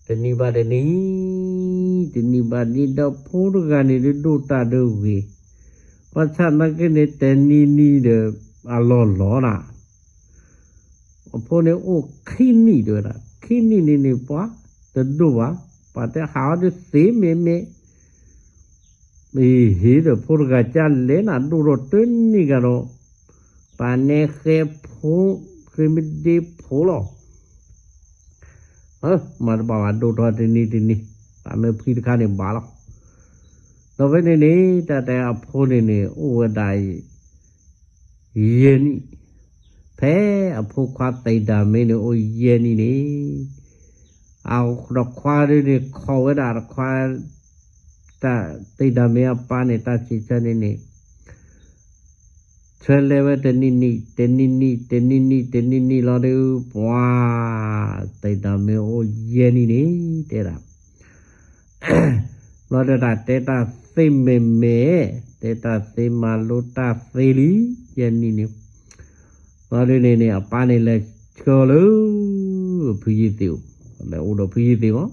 တနံၤဘၣ်တနံၤ, တနံၤဘၣ်တနံၤဒီးဖိတဂၤန့ၣ်ဒုးဒိၣ်တၢ်ဒုးဂ့ၤ, ဘၣ်ဆၣ်နာ်က့န့ၣ် တနံၤနံၤဒီး အလီၢ်လီၤနၤ, အဖိန့ၣ်အိၣ်ခံနံၣ်တဲဝဲဒၣ်, ခံနံၣ်န့ၣ်န့ၣ် ပှၤတဒိၣ်ဘၣ်, ပှၤတဲဟးအီၤဒုးသ့မ့ၢ်မ့ၢ် အံၤဟ့ၣ်ဒီးဖိတဂၤကၢ်လဲၣ်နၤဒိၣ်ထီၣ်တနံၤကဒီး, ပှၤနဲဃဲဖိ, ဃ့မ့ၢ်ဒ့ဖိလီၤ, မၤတဘၣ်ဘၣ်ဒိၣ်ထီၣ်တနံၤတနံၤ, အမ့ၢ်ဖှံတခါန့ၣ်ဘၣ်လီၤ. ဒီးဖဲန့ၣ်န့ၣ် တၢ်တဲအဖိန့ၣ်န့ၣ် အိၣ်ဝဲဒၣ် ယဲၢ်နံၣ်, ဖဲအဖိခွါသ့ၣ်ဒၣ်မ့ၢ်န့ၣ် အိၣ်ယဲၢ်နံၣ်န့ၣ် အတခွါဒ်န့ၣ် ခိးဝဲဒၣ်တခွါ တၢ်သ့ၣ်ဒၣ်မ့ၢ်အပၢ်န့ၣ် တၢ်စံးဆၢန့ၣ်န့ၣ် ဆၢလဲၤဝဲတနံၣ်နံၣ် တနံၣ်နံၣ် တနံၣ်နံၣ် တနံၣ်နံၣ်လီၤဒုး ပှၤ သ့ၣ်ဒၣ်မ့ၢ်အိၣ်ယဲၢ်နံၣ်န့ၣ် တဲဒၣ် ဘျီဒီးတၢ်တဲတၢ်သ့မ့ၢ်မ့ၢ်, တဲတၢ်သ့မၤလိတၢ်သ့လံ, ယဲၢ်နံၣ်န့ၣ်, ဘျီဒ်န့ၣ်န့ၣ် အပၢ်န့ၣ်လဲၤဆှၢလၢ ဖုယ့ၢ်သ့ၣ်အိၣ်, လဲၤအိၣ်ဒီးဖုယ့ၢ်သ့ၣ်မး,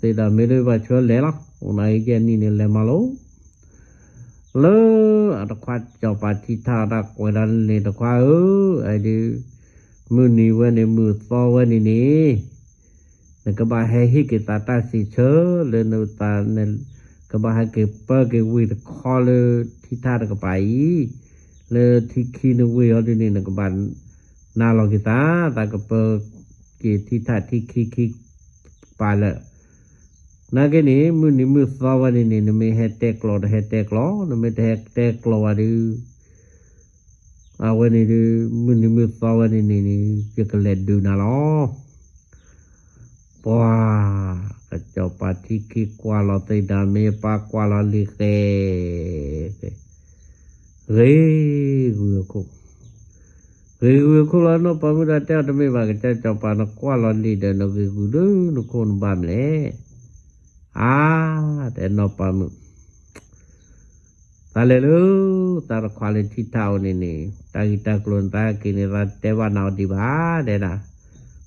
သ့ၣ်ဒၣ်မ့ၢ်ဒ်ဘၣ်ဆှၢလဲၤလီၤ, အိၣ်နၤအံၤယဲၢ်နံၣ်န့ၣ် လဲၤမၤလိ လၢအတခွါစီၤပၤထံထၣ်တၢ်ကွဲးတၢ်န့ၣ် တခွါဧၢ, အဒုး မုၢ်နံၤဝဲန့ၣ် မုၢ်သီဝဲန့ၣ်န့ၣ် နကဘၣ်ဟဲဟ့ၣ်က့ၤသးတၢ်စံးဆၢလၢနသး, ကဘၣ်ဟဲက့ၤပၢက့ၤဝ့ၢ်တခီလၢထံထၣ်တကပၤအံၤ, လၢထံခံနဝ့ၢ်အီၤဒ်န့ၣ် နကဘၣ်နၤလီၤက့ၤသး, သးကပၢက့ၤထံထၣ်ထံခံခံကပၤလၢာ် နာ်က့န့ၣ် မုၢ်နံၤမုၢ်သီဝဲန့ၣ်န့ၣ် နမ့ၢ်ဟဲတဲကျိးဒီးဟဲတဲကျိး, နမ့ၢ်တဟဲတဲကျိးဘၣ်ဒီး အဝဲန့ၣ်ဒီး မုၢ်နံၤမုၢ်သီဝဲန့ၣ်န့ၣ် ယကလဲၤဒုးနၤလီၤ. ပှၤ ကစီၤပၤထံခံကွၢ်လီၤသ့ၣ်ဒၣ်မ့ၢ်ပၢ်ကွၢ်လီၤလံာ်ဃဲ ဂ့ၤဂုာ်အခိၣ်, ဂ့ၤဂုာ်အခိၣ်လီၤ. နီၢ်ပၤမုၣ်ဒီးတဲအီၤ တမ့ၢ်ဘၣ် ကစၢ်စီၤပၤ နကွၢ်လီၤလံာ်ဒီး နဂ့ၤဂုာ်လၢနခိၣ်နဘၣ်မလဲၣ်. အါ, တဲနီၢ်ပၤမုၣ် သးလဲၤလၢ သးတခွါလၢထံထၣ်အိၣ်န့ၣ်န့ၣ် တၢ်ဂ့ၢ်တၢ်ကျိၤန့ၣ် သးက့ၤန့ၣ် သးတဲဘၣ်နၤအီၤဒံးဘၣ် တဲဒၣ်,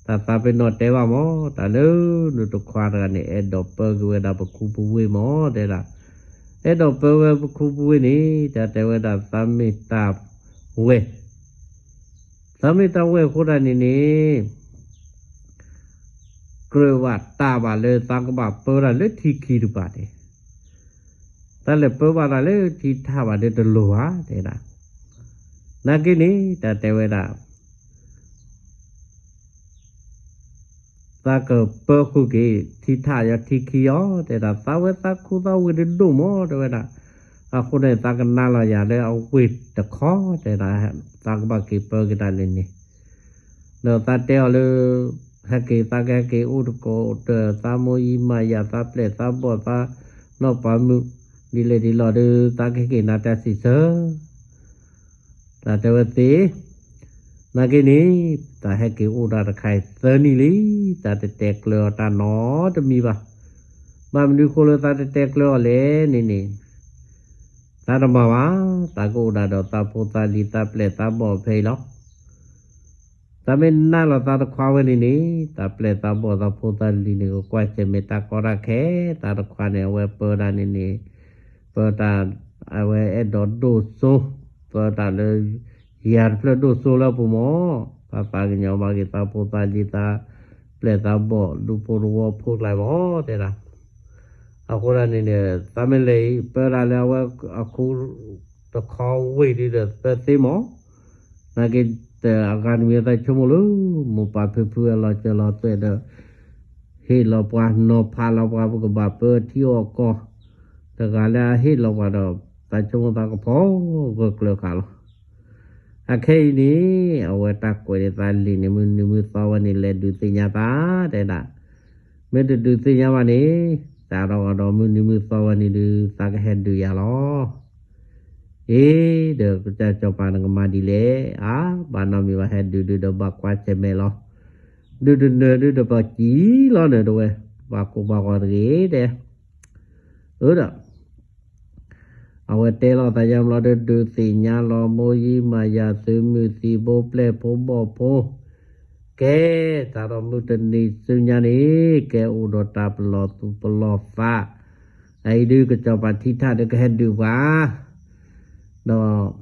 သးသးပ့ၤနီၣ်တဲဘၣ်မး တၢ်လၢနတခွါတဂၤန့ၣ် အဲၣ်ဒိးပၢက့ၤဝဲဒၣ်ပခူပဝ့ၢ်မး တဲဒၣ်, အဲၣ်ဒိးပၢဝဲပခူပဝ့ၢ်န့ၣ် တၢ်တဲဝဲဒၣ်သးမ့ၢ်တၢ်ဝဲၢ် သးမ့ၢ်တၢ်ဝဲၢ်အဃိဒၣ်န့ၣ်န့ၣ် ကြၢးဘၣ်တၢ်ဘၣ်လၢသးကဘၣ်ပၢတၢ်လၢထံခံတပၤန့ၣ်, တၢ်လဲၤပၢဘၣ်တၢ်လၢထံထၣ်ဘၣ်ဒီးတလိၣ်ဘၣ် တဲဒၣ်, နာ်က့န့ၣ် တၢ်တဲဝဲဒၣ် သးကပၢဃုာ်က့ၤထံထၣ်ယီၤထံခံယီၤ တဲဒၣ်, သးဝဲသးခူသးဝ့ၢ်တဒိၣ်မး တဲဝဲဒၣ်, အဃိန့ၣ် သးကနၣ်လီၤယၤလၢအဝ့ၢ်တခီ တဲဒၣ်, သးကဘၣ်က့ၤပၢက့ၤတၢ်န့ၣ်န့ၣ်, ဒီးသးတဲအီၤလၢ ဟဲက့ၤ သးကဟဲက့ၤအိၣ်တကိးဒီး သးမိၢ်ယံမၤယၤ သးပျဲၢ်သးဘီၣ် သးနီၢ်ပၤမုၣ် ဒ်လဲၣ်ဒ်လဲၣ်ဒီး သးကဟဲက့ၤနၤတၢ်စံးဆၢ တၢ်တဲဝဲသ့, နာ်က့န့ၣ် တၢ်ဟဲက့ၤအိၣ်ဒၣ်တခါအံၤသၢနံၣ်လံ, တၢ်တတဲကျၢၤအီၤတၢ်နီတမံၤဘၣ်. ဘၣ်မနုၤအဃိလၢသးတတဲကျၢၤအီၤလဲၣ်န့ၣ်န့ၣ်, သးတမၤဘၣ်, သးကအိၣ်ဒၣ်ဒီးသးဖိသးလံၤသးပျဲၢ်သးဘီၣ်ဖဲအံၤလီၤ. သးမ့ၢ်နာ်လီၤသးတခွါဝဲန့ၣ်န့ၣ်, သးပျဲၢ်သးဘီၣ်သးဖိသးလံၤန့ၣ် ကကွၢ်ဆၢၣ်မဲာ်တၢ်ကီတၢ်ခဲ, သးတခွါန့ၣ် အဝဲပၢဒၣ်န့ၣ်န့ၣ်, ပၢတၢ်, အဝဲအဲၣ်ဒိးဒိၣ်စိ, ပၢတၢ်လၢ ယၤတဖျၢၣ်ဒိၣ်စိလၢအပူၤမး, သးသးကညီၤဘၣ်က့ၤသးဖိသးလံၤသးပျဲၢ်သးဘီၣ် ဒူဖိတဝီဖိကျါမး တဲဒၣ်. အဃိဒၣ်န့ၣ်န့ၣ် သးမ့ၢ်လဲၤအံၤ ပၢဒၣ်လၢအဝဲအခိတခီဝ့ၢ်ဒုဒီးပၢသ့မး, နာ်က့ အဂၤတမံၤသးဆိကမိၣ်လၢ မိၢ်ပၢ်ဖံဖုအလီၤစၢၤလီၤသွဲၣ်ဒီး ဟ့ၣ်လီၤပှၤနီၤဖးလီၤပှၤ ပကဘၣ်ပၢထံအီၣ်ကီၢ်, တဂၤလၢအဟ့ၣ်လီၤပှၤဒီး သးဆိကမိၣ်သးကဖီၣ်ဂၢၢ်ကျၢၤဃာ်လီၤ. အခဲအံၤန့ၣ် အဝဲတၢ်ကွဲးန့ၣ်သးလံာ်န့ၣ် မုၢ်နံၤမုၢ်သီဝဲန့ၣ် လဲၤဒုးသ့ၣ်ညါသး တဲဒၣ်, မ့ၢ်တဒုးသ့ၣ်ညါဘၣ်န့ၣ် တၢ်ဒီးဂီၤဒီးမုၢ်နံၤမုၢ်သီဝဲန့ၣ်ဒုး သးကဟဲဒုးယၤလီၤ. အ့ ဒီးကစၢ်စီၤပၤနကမၤဒ်လဲၣ်, အါ ဘၣ်နီတမံၤဘၣ် ဟဲဒုးဒုးဒီးဘၣ်ကွၢ်ဆၢၣ်မဲာ်လီၤ. ဒုးတနၢၤဒုးဒီးပှၤစံၣ်လီၤနၢၤတဝဲ, ပှၤကိးပှၤဂီၤတဂ့ၤဒဲး, အၢဒီး အဝဲတဲလီၤသးယါဘျီဒီး ဒုးသ့ၣ်ညါလီၤ မိၢ်ယံမၤယၤ သုးမုၢ်သံၣ်ဘိ ပျဲၢ်ဖိဘီၣ်ဖိ, ကဲ တၢ်ဒီးမုၢ်တနံၤဆူညါန့ၣ် ကဲအိၣ်ဒီးတၢ်ပလီၢ်သူၣ်ပလီၢ်သး, အအံၤဒုးကစီၤပၤထံထၣ်ဒီးကဟဲဒုးပှၤ, ဒီး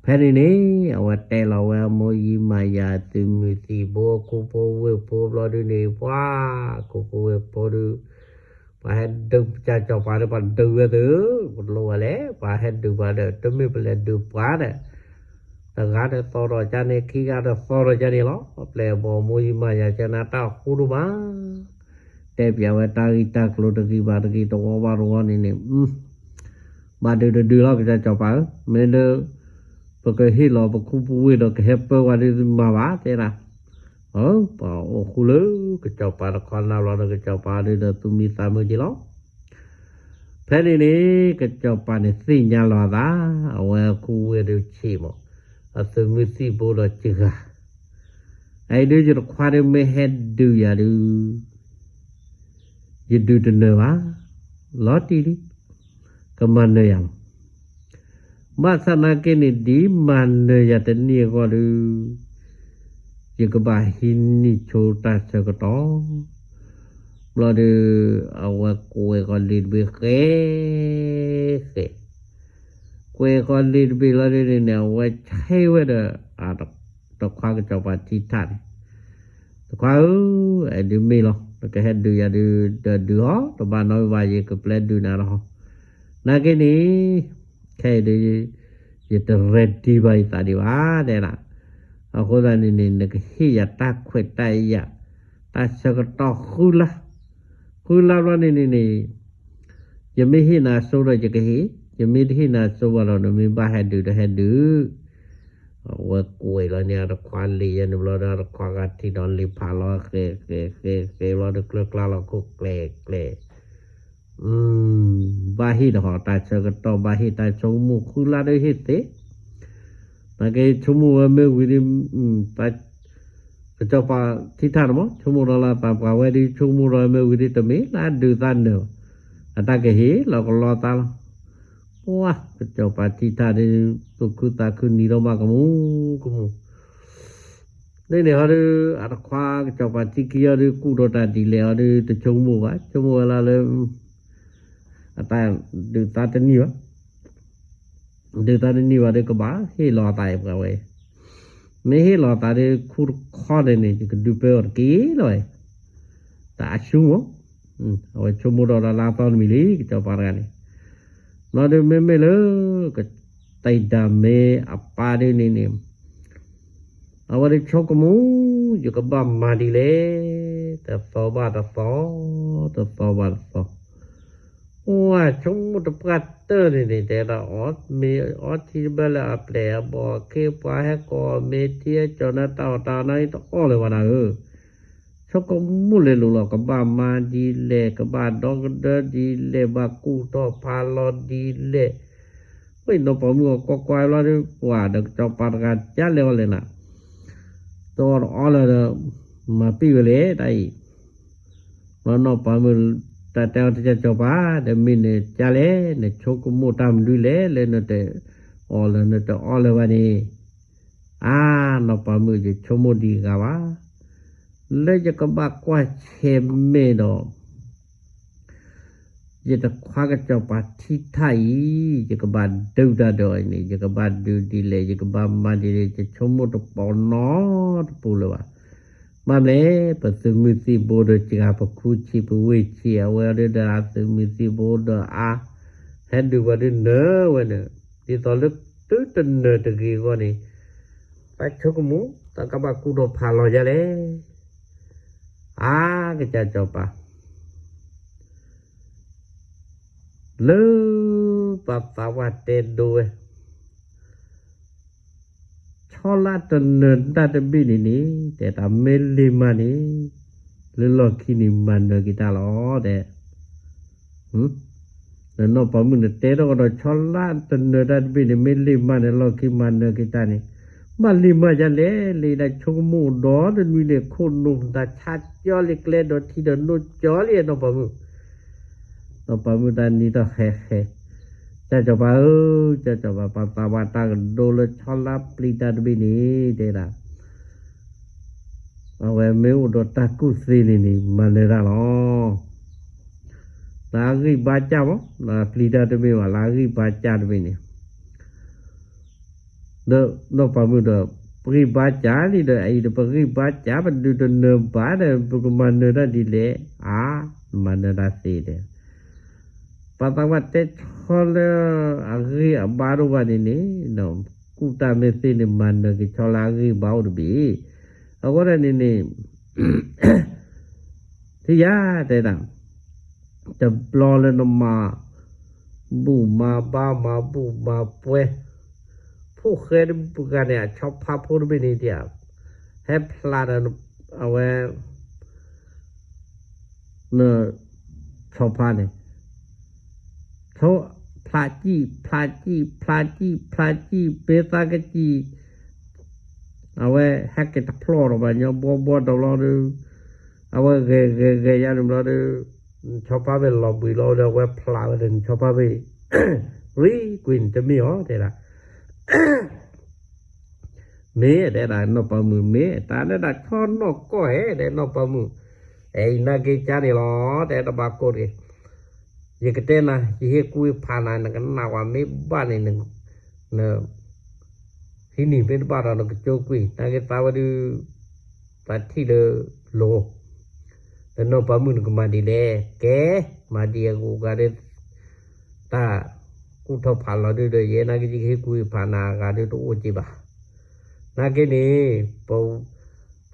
ဖဲန့ၣ်န့ၣ် အဝဲတဲလီၤဝဲမိၢ်ယံမၤယၤ သုးမုၢ်သံၣ်ဘိ ခိဖိဝ့ၢ်ဖိဘျီဒုန့ၣ် ပှၤ ခိဖိဝ့ၢ်ဖိဒု ပှၤဟဲဒုးကစၢ်စီၤပၤဒီး ပှၤဒုးဝဲသု, ပလိၣ်ဝဲလဲၣ် ပှၤဟဲဒုးပှၤဒီး တမ့ၢ်ပလဲၤဒုးပှၤဒီး တဂၤဒီးသီထီၣ်ကန့ၣ် ခံဂၤဒီးသီထီၣ်ကန့ၣ်လီၤ. ပျဲၢ်ဘီၣ်မိၢ်ယံမၤယၤ ကနၤတၢ်ဃူဒိၣ်မး တဲပၠးဝဲတၢ်ဂ့ၢ်တၢ်ကျိၤတဂ့ၤဘၣ်တဂ့ၤ တဝီဘၣ်တဝီန့ၣ်န့ၣ် ဘၣ်ဒုးတဒုးလီၤ ကစၢ်စီၤပၤဧၢ, မ့ၢ်လၢ ပကဟ့ၣ်လီၤပခူပဝ့ၢ်ဒီးကဟဲပၢဝဲဒုးမၤဘၣ်တဲဒၣ်, ပှၤအိၣ်ဃူလၢကစီၤပၤတခီနၤဘျီဒီး ကစီၤပၤဒုးဒီးသူၣ်မံသးမုာ်က့ၤလီၤ. ဖဲန့ၣ်န့ၣ် ကစီၤပၤန့ၣ်သ့ၣ်ညါလီၤအသး, အဝဲခူဝ့ၢ်ဒုးဆံးမး, အသုးမုၢ်သံၣ်ဘိဒီးစှၤ, အအံၤဒုးယတခွါဒုးမ့ၢ်ဟဲဒုးယၤဒုး ယဒုးတနၢၤဘၣ်, လီၤတံၢ်လံ, ကမၤနၢၤယၤလီၤ. ဘၣ်ဆၣ်နာ်က့န့ၣ် ဒ်မၤနၢၤယၤတနံၣ်အဂီၢ်ဒုး ယကဘၣ်ဟံးန့ၢ်ဆိတၢ်ဆၢကတီၢ်, ဘျီဒီး အဝဲကွဲးဃီၤလံာ်တဘ့ၣ်ဃဲ, ဃဲ, ကွဲးဃီၤလံာ်တဘ့ၣ်လီၤဒုးန့ၣ်န့ၣ် အဝဲဆဲးဝဲဒီး တခွါကစီၤပၤထံထၣ်န့ၣ်, တခွါဧၢ, အဲၣ်ဒုးမ့ၢ်လီၤ, နကဟဲဒုးယၤဒုး ဒီးဒုးဟီ တဘၣ်နီတမံၤဘၣ် ယကပျဲဒုးနၤလီၤ. နာ်က့န့ၣ် ခဲအံၤဒုး ယတreadyဘၣ်ယသးဒံးဘၣ်တဲဒၣ်, အဃိသတးန့ၣ်န့ၣ် နကဟ့ၣ်ယၤတၢ်ခွဲးတၢ်ယာ် တၢ်ဆၢကတီၢ်ဃုလါ, ဃုလါဘျီန့ၣ်န့ၣ်န့ၣ် ယမ့ၢ်ဟ့ၣ်နၤအစိဒီးယကဟ့ၣ်, ယမ့ၢ်တဟ့ၣ်နၤအစိဘၣ်ဒီး နမ့ၢ်ဘၣ်ဟဲဒုးဒီးဟဲဒုး, အဝဲကွဲးလီၤန့ၣ် အတခွါလံာ်ယဲန့ၣ်ဘျီဒီး အတခွါဂၤထံၣ်ဒီးလံာ်ဖးလီၤ ဃဲ ဃဲ ဃဲ ဃဲဘျီဒီး ကျၢၤကျါလီၤခိၣ်ကျဲၤကျဲၤ ဘၣ်ဟ့ၣ်တဟီၣ်တၢ်ဆၢကတီၢ် ဘၣ်ဟ့ၣ်တၢ်ဆိကမိၣ်ဃုလါဒီးဟ့ၣ်သ့, နာ်က့ဆိကမိၣ်ဝဲမ့ၢ်ဝံၤဒီး ကစီၤပၤထံထၣ်န့ၣ်မး ဆိကမိၣ်ဒီးလၢသးပှၢ်ဝဲဒီး ဆိကမိၣ်ဒီးမ့ၢ်ဝံၤဒီး တမ့ၢ်လၢအဒုးသးနၢၤဘၣ်, အတၢ်ကဟ့ၣ်လီၤကလီသးလီၤ. ပှၤကစီၤပၤထံထၣ်ဒီး သူၣ်ခုသးခုနံၤဒီးမးကမူၣ်ကမူၣ် န့ၣ်န့ၣ်ဟီဒီး အတခွါကစီၤပၤထံခံအီၤဒီး ကူၣ်ဒီးတၢ်ဒ်လဲၣ်အီၤဒီး တဆိကမိၣ်ဘၣ်, ဆိကမိၣ်ဝဲလၢလၢ အတၢ်ဒုးသးတနံၣ်ဘၣ်, ဒုးသးတနံၣ်ဘၣ်ဒီး ကဘၣ်ဟ့ၣ်လီၤအသးအံၤပှၤဝဲ, မ့ၢ်ဟ့ၣ်လီၤအသးဒီး ခူတခီန့ၣ်န့ၣ် ယကဒုးပၢအီၤတက့ၢ်လီၤဝဲ, တၢ်အဆူမး, အဝဲဆိကမိၣ်ဒီးလၢအသီတမံၤလံ ကစီၤပၤတဂၤန့ၣ်, ဘျီဒီးမ့မ့ၢ်လၢ ကတဲဒၣ်မ့ၢ်အပၢ်ဒ်န့ၣ်န့ၣ် အဝဲဒၣ်ဆိကမိၣ် ယကဘၣ်မၤဒ်လဲၣ်, တသီဘၣ်တသီ, တသီဘၣ်တသီ, အိၣ်ဆိကမိၣ်တပှၢ်တၢၢ်န့ၣ်န့ၣ် တဲဒၣ်အီၣ်မ့ၤအီထံတဘၢလၢအပျဲၢ်အဘီၣ်အခ့အပှၤဟဲကိးမ့ၤ ထံအကၠီၤနၤတၢ်အီၣ်တၢ်အီနၤတအီၣ်လၢၤဘၣ်နၤဧၢ ဆိကမိၣ်လဲၤလိာ်လီၤ ကဘၣ်မၤဒ်လဲၣ်, ကဘၣ်ဒီကဒၢဒ်လဲၣ်, ဘၣ်ကူၣ်ထီၣ်ဖးလီၤဒ်လဲၣ်, ဝဲနီၢ်ပၤမုၣ်အီၤကွၢ်ကွၢ်လီၤဒီး ပှၤဒီးကစီၤပၤတဂၤကလဲၤအီၤလဲၣ်နၤ, တအီၣ်တအီလၢၤဒီး မၤပံာ်ဝဲလဲၣ်တၢ်အံၤ, ဘျီနီၢ်ပၤမုၣ်တၢ်တဲအီၤတကစီၤပၤ ဒီးမ့ၢ်နကလဲၣ်, နဆိကမိၣ်တၢ်မနုၤလဲၣ် လၢနတအီၣ်လၢၤနတအီလၢၤဘၣ်န့ၣ်, အါ, နီၢ်ပၤမုၣ်ယဆိကမိၣ်ဒံးဂၤဘၣ်, လၢယကဘၣ်ကွၢ်ဆၢၣ်မဲာ်ဒီး ယတခွါကစီၤပၤထံထၣ်အံၤ ယကဘၣ်ဒုးတၢ်ဒီးအံၤန့ၣ် ယကဘၣ်ဒုးဒ်လဲၣ် ယကဘၣ်မၤဒ်လဲၣ် ယဆိကမိၣ်တပိာ်နီတပူၤလၢၤဘၣ်. ဘၣ်မနုၤလဲၣ် ပသုးမုၢ်သံၣ်ဘိဒီးစှၤ ပခူဆံးပဝ့ၢ်ဆံး အဝဲအံၤဒီး သုးမုၢ်သံၣ်ဘိဒီးအါ ဟဲဒုးပှၤဒုးနၢၤဝဲန့ၣ် ဒ်သိးလၢသုတနၢၤတဂ့ၤအဂီၢ်န့ၣ် တၢ်ဆိကမိၣ် တၢ်ကဘၣ်ကူၣ်ထီၣ်ဖးလီၤယၤလဲၣ်. အါ ကစၢ်စီၤပၤ လၢပှၤသးပှၢ်တဲဒိဝဲ ဆီလါတနၢၤတၢ်တဘ့ၣ်န့ၣ်န့ၣ် တဲတၢ်မ့ၢ်လံၤမးန့ၣ် လၢလီၢ်ခံန့ၣ် မၤနၢၤက့ၤတၢ်လီၤ တဲ ဒီးနီၢ်ပၤမုၣ်န့ၣ် တဲထီၣ်ကဒီး ဆီလါတနၢၤတၢ်တဘ့ၣ်န့ၣ် မ့ၢ်လံၤမးန့ၣ် လီၢ်ခံမၤနၢၤက့ၤတၢ်န့ၣ် ဘၣ်လံၤမးယၤလဲၣ် လၢယတၢ်ဆိကမိၣ်ဒီတနွံန့ၣ် ခိၣ်နူာ်ပသးဆါကၠီလံ ကျဲဒီးထံဒီးနိကၠီလံ နီၢ်ပၤမုၣ် နီၢ်ပၤမုၣ်တၢ်နံၤထီၣ်ဃဲဃဲ, ကစၢ်စီၤပၤဧၢ, ကစၢ်စီၤပၤ ပှၤသးပှၢ်တၢ်ကဒိလၢဆီလါပျံၤတၢ်တဘ့ၣ်န့ၣ် တဲဒၣ် အဝဲမ့ၢ်အိၣ်ဒီးတၢ်ကူၣ်သ့န့ၣ်န့ၣ် မၤနၢၤတၢ်လီၤ. လၢအဂံၢ်ဘါစၢ်မး လၢပျံၤတၢ်တဘ့ၣ်ဘၣ် လၢအဂံၢ်ဘါစၢ်တဘ့ၣ်န့ၣ် ဒီးနီၢ်ပၤမုၣ်ဒီး ပဂံၢ်ဘါစၢ်လံဒီး အအံၤဒီးပဂံၢ်ဘါစၢ် ပဒုးတနၢၤဘၣ်ဒီး ပကမၤနၢၤတၢ်ဒ်လဲၣ် အါ မၤနၢၤတၢ်သ့ဒီး ပှၤသးပှၢ်တဲဆီလၢအဂံၢ်အဘါတအိၣ်ဘၣ်န့ၣ်န့ၣ် ကူၣ်တၢ်မ့ၢ်သ့န့ၣ် မၤနၢၤက့ၤဆီလၢအဂံၢ်ဘါအိၣ်တဘ့ၣ်, အဃိဒၣ်န့ၣ်န့ၣ် တယၤတဲဒၣ်, တဘျီလၢနမၤဘူၣ်မၤဘါ မၤဘူၣ်မၤပှဲၤ, ဖိၣ်ဃဲတဂၤန့ၣ် အဆီဖါဖိတဘ့ၣ်န့ၣ်တယၤ, ဟဲဖျါဒီး အဝဲ န ဆီဖါန့ၣ် ဖျါစံၣ် ဖျါစံၣ် ဖျါစံၣ် ဖျါစံၣ် မ့ၢ်သးကစံၣ်, အဝဲဟဲက့ၤတဖျီၣ်ဒီးဘၣ်ညီဘှီဘှီတဘျီဒီး, အဝဲဂဲၤဂဲၤဂဲၤယါန့ၣ်ဘျီဒီး, ဆီဖါဘ့ၣ်လီၤဘှံးလီၤဒီး အဝဲဖျါဝဲဒီး နဆီဖါဘ့ၣ် ရံကွံာ်န့ၣ်တမ့ၢ်အီၤတဲဒၣ် မ့ၢ်တဲဒၣ်နီၢ်ပၤမုၣ် မ့ၢ်တၢ်လၢတၢ်ဆီနီၢ်ကီၢ်ဧဲ တဲနီၢ်ပၤမုၣ်, အဲၣ်နာ်က့ၤကါန့ၣ်လီၤ တဲတဘၣ်ကိၢ်တဂ့ၤ, ယကတဲနၤ ယဟ့ၣ်ကူၣ်ဟ့ၣ်ဖးနၤ နကနၣ်ကွၢ်မ့ၢ်ဘၣ်န့ၣ် န ဟံးန့ၢ်မ့ၢ်တဘၣ်ဒီးနကကၠိကွံာ် နာ်က့ၤသးဝဲဒုး, သးထံၣ်လၢလိၤ, ဒီးနီၢ်ပၤမုၣ်နကမၤဒ်လဲၣ် ကဲ, မၤဒ်အဂုၤအဂၤဒီး တၢ်ကူၣ်ထီၣ်ဖးလီၤဒုးဒီး ယဲနာ်က့ၤယကဟ့ၣ်ကူၣ်ဟ့ၣ်ဖးနၤအဂၤဒီးတအိၣ်က့ၤဘၣ်, နာ်က့ၤန့ၣ် ပ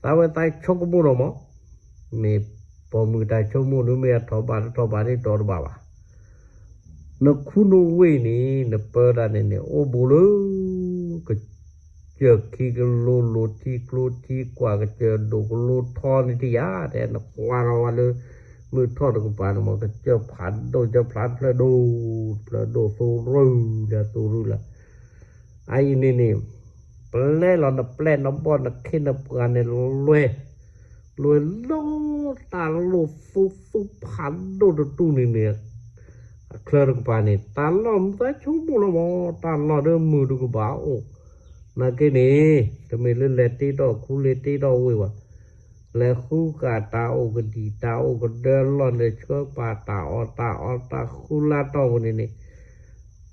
သးဝဲသးဆိကမိၣ်ဒီးမး, မ့ၢ်ပိာ်မုၣ်တၢ်ဆိကမိၣ်ဒုး မ့ၢ်အထီၣ်ဘၣ်တထီၣ်ဘၣ်ဒ်တီၤတဘၣ်ဘၣ်, နခူနဝ့ၢ်န့ၣ် နပၢတၢ်န့ၣ်န့ၣ် အိၣ်ဘူးလၢ ကစၢၢ်ခံကလိလိၤထံကျိထံကွၢ် ကစၢၢ်ဒိၣ်ကလိထီန့ၣ်တယၤ တဲနကွၢ်ထီၣ်ဝဲလၢ မုၢ်ထီၣ်တကပၤန့ၣ်မး ကစၢၢ်ဖးဒိၣ် ကစၢၢ်ဖျါတဖျၢၣ်ဒိၣ် တဖျၢၣ်ဒိၣ်သိရူၢ်လၢသိရူၢ်လၢ အအံၤန့ၣ်န့ၣ် ပျဲလီၤနပျဲၢ်နဘီၣ်နခ့နပှၤန့ၣ်လွဲ, လွဲလီၤတၢ်လိၣ်သူသူဖးဒိၣ်တတူၢ်န့ၣ်န့ၣ်, အချၢတကပၤန့ၣ် တၢ်လီၢ်မုၢ်သးဆိကမိၣ်လီၤမး တၢ်လီၢ်ဒီးမုၢ်တကဘၣ်အိၣ်, နာ်က့န့ၣ် တမ့ၢ်လၢလဲၤတ့ထီၣ်ခူလ့ၤတ့ထီၣ်ဝ့ၢ်ဘၣ် လဲၤဃုကၣ်တၢ်အိၣ်ကဒံၣ်တၢ်အိၣ်ကဒၢလီၢ်န့ၣ် ဆှၢပာ်တၢ်အီၣ်တၢ်အီတၢ်ဃုလါတီၢ်ပူၤန့ၣ်န့ၣ်,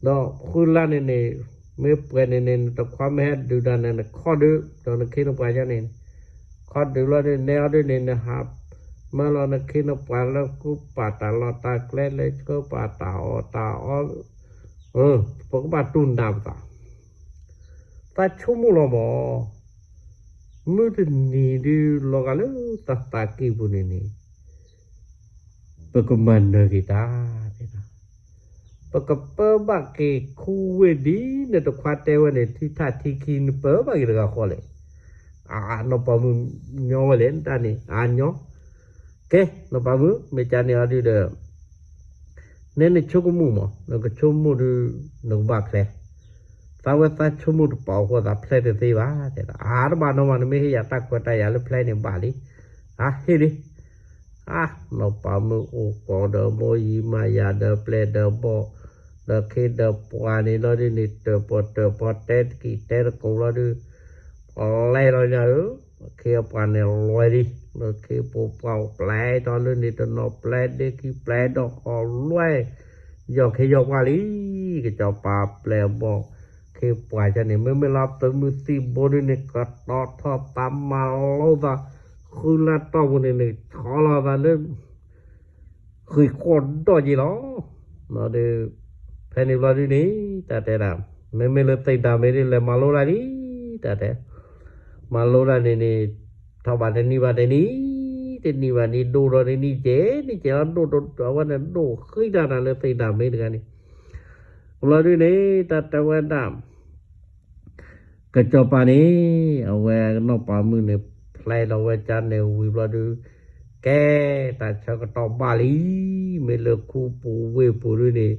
ဒီးဃုလါန့ၣ်န့ၣ်, မ့ၢ်ပှဲၤန့ၣ်န့ၣ် နတခွါမ့ၢ်ဟဲဒုးတၢ်န့ၣ် နခီဒုး ဒီးနခ့နပှၤယါန့ၣ်, ခီဒုးလီၤဒုး နဲအီၤဒုးန့ၣ် နဟး မၢလီၤနခ့နပှၤလၢဃုပာ်တၢ်လီၢ်တၢ်ကျဲ လၢဆှၢပာ်တၢ်အီၣ်တၢ်အီ ပကဘၣ်တူၢ်နးပသး သးဆိကမိၣ်လီၤမး, မုၢ်တနံၤဒုးလီၤဂာ်လၢသးသးကံၢ်ပူၤန့ၣ်န့ၣ်, ပကမၤနၢၤက့ၤတၢ်, ပကပၢဘၣ်က့ၤခူဝ့ၢ်ဒ်နတခွါတဲဝဲန့ၣ် ထံထၣ်ထံခံ နပၢဘၣ်က့ၤတဂၤဃီလဲၣ်, အနီၢ်ပၤမုၣ်ညီဝဲလဲၣ် နတၢ်န့ၣ် အညီ, ကဲ နီၢ်ပၤမုၣ် မ့ၢ်ကန့ၣ်အီၤဒုးဒီး နဲနဆိကမိၣ်မး နကဆိကမိၣ်ဒုး နကဘၣ်ဖျဲး, သးဝဲသးဆိကမိၣ်တပာ်အဃိသးဖျဲးတသ့ဘၣ်, တဲဒၣ် အါတဘၣ်နီၢ်မး နမ့ၢ်ဟ့ၣ်ယၤတၢ်ခွဲးတၢ်ယာ်လၢဖျဲးန့ၣ်ဘၣ်လံ, အဟ့ၣ်လံ, အနီၢ်ပၤမုၣ်အိၣ်ကိးဒီးမိၢ်ယံၤမၤယၤဒီးပျဲၢ်ဒီးဘီၣ်, ဒီးခ့ဒီးပှၤန့ၣ်လီၤဒုးန့ၣ် တၢၣ်ပီၣ်တၢၣ်ပီၣ်တဲတကံၢ်တဲတကိးလီၤဒုး, ပလဲၤလီၤညါဧၢ ခ့ပှၤန့ၣ်လွဲလံ, လၢခ့ပိာ်ပှၢ်ပျဲၢ်ဒီးလၢန့ၣ်တနီၤပျဲၢ်ဒ့ခံပျဲၢ်ဒီးဃီလွဲ, ယီၢ်ခ့ယီၢ်ပှၢ်လံ, ကစီၤပၤပျဲၢ်ဘီၣ်, ခ့ပှၤယါန့ၣ် မ့မ့ၢ်လၢသုးမုၢ်သံၣ်ဘိဒုးန့ၣ် ကတီၤထီၣ်သးမၤလိသး, ဃုလါတီၢ်ပူၤန့ၣ်န့ၣ် ဆီလီၤသးလၢ ဃ့ၢ်ဃီၣ်ဒီးက့ၤလီၤ, ဒီး ဖဲန့ၣ်ဘျီဒုးန့ၣ် တၢ်တဲဒၣ်, မ့မ့ၢ်လၢသ့ၣ်ဒၣ်မ့ၢ်ဒ်လဲၣ်မၤလိဒၣ်လံ, တၢ်တဲ, မၤလိဒၣ်န့ၣ်န့ၣ်, ထီၣ်ဘၣ်တနံၤဘၣ်တနံၤ, တနံၤဘၣ်နံၤဒိၣ်ဒီးတနံၤကဲ, နံၤကဲလီၤဒိၣ်ဒီးအဝဲန့ၣ်ဒိၣ်ဃံတၢ်နၤလၢသ့ၣ်ဒၣ်မ့ၢ်တဂၤန့ၣ်, ဘျီဒုးန့ၣ် တၢ်တဲဝဲဒၣ် ကစီၤပၤန့ၣ် အဝဲနီၢ်ပၤမုၣ်န့ၣ် ဖျဲးဒီးဝဲကန့ၣ်ဝံၤဘျီဒုး, ကဲ တၢ်ဆၢကတီၢ်ဘၣ်လံ, မ့ၢ်လၢခူပူၤဝ့ၢ်ပူၤဒုးန့ၣ်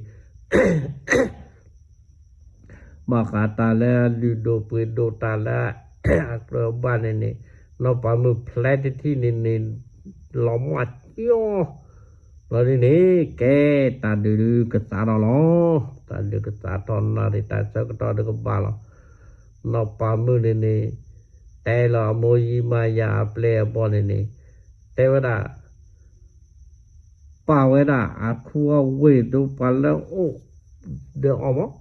ဘၣ်ဃးတၢ်လၢအလုၢ်ဒိၣ်ပှ့ၤဒိၣ်တၢ်လၢ အကြၢးဘၣ်န့ၣ်န့ၣ်, နီၢ်ပၤမုၣ်ဖျဲးတထံၣ်န့ၣ်န့ၣ် လီၤမၢ်ကၠီ ဘျီဒုးန့ၣ် ကဲ တၢ်ဒုးဒုးကသးထီၣ်လီၤ, တၢ်ဒုးကသးထီၣ်နၤဒုး တၢ်ဆၢကတီၢ်ဒုးကဘၣ်လီၤ, နီၢ်ပၤမုၣ်န့ၣ်န့ၣ် တဲလီၤအမိၢ်ယံၤမၤယၤအပျဲၢ်အဘီၣ်န့ၣ်န့ၣ်, တဲဝဲဒၣ် ပာ်ဝဲဒၣ်အခူအဝ့ၢ်ဒိၣ်ပှၤလၢအိၣ်ဒီးအီၤမး,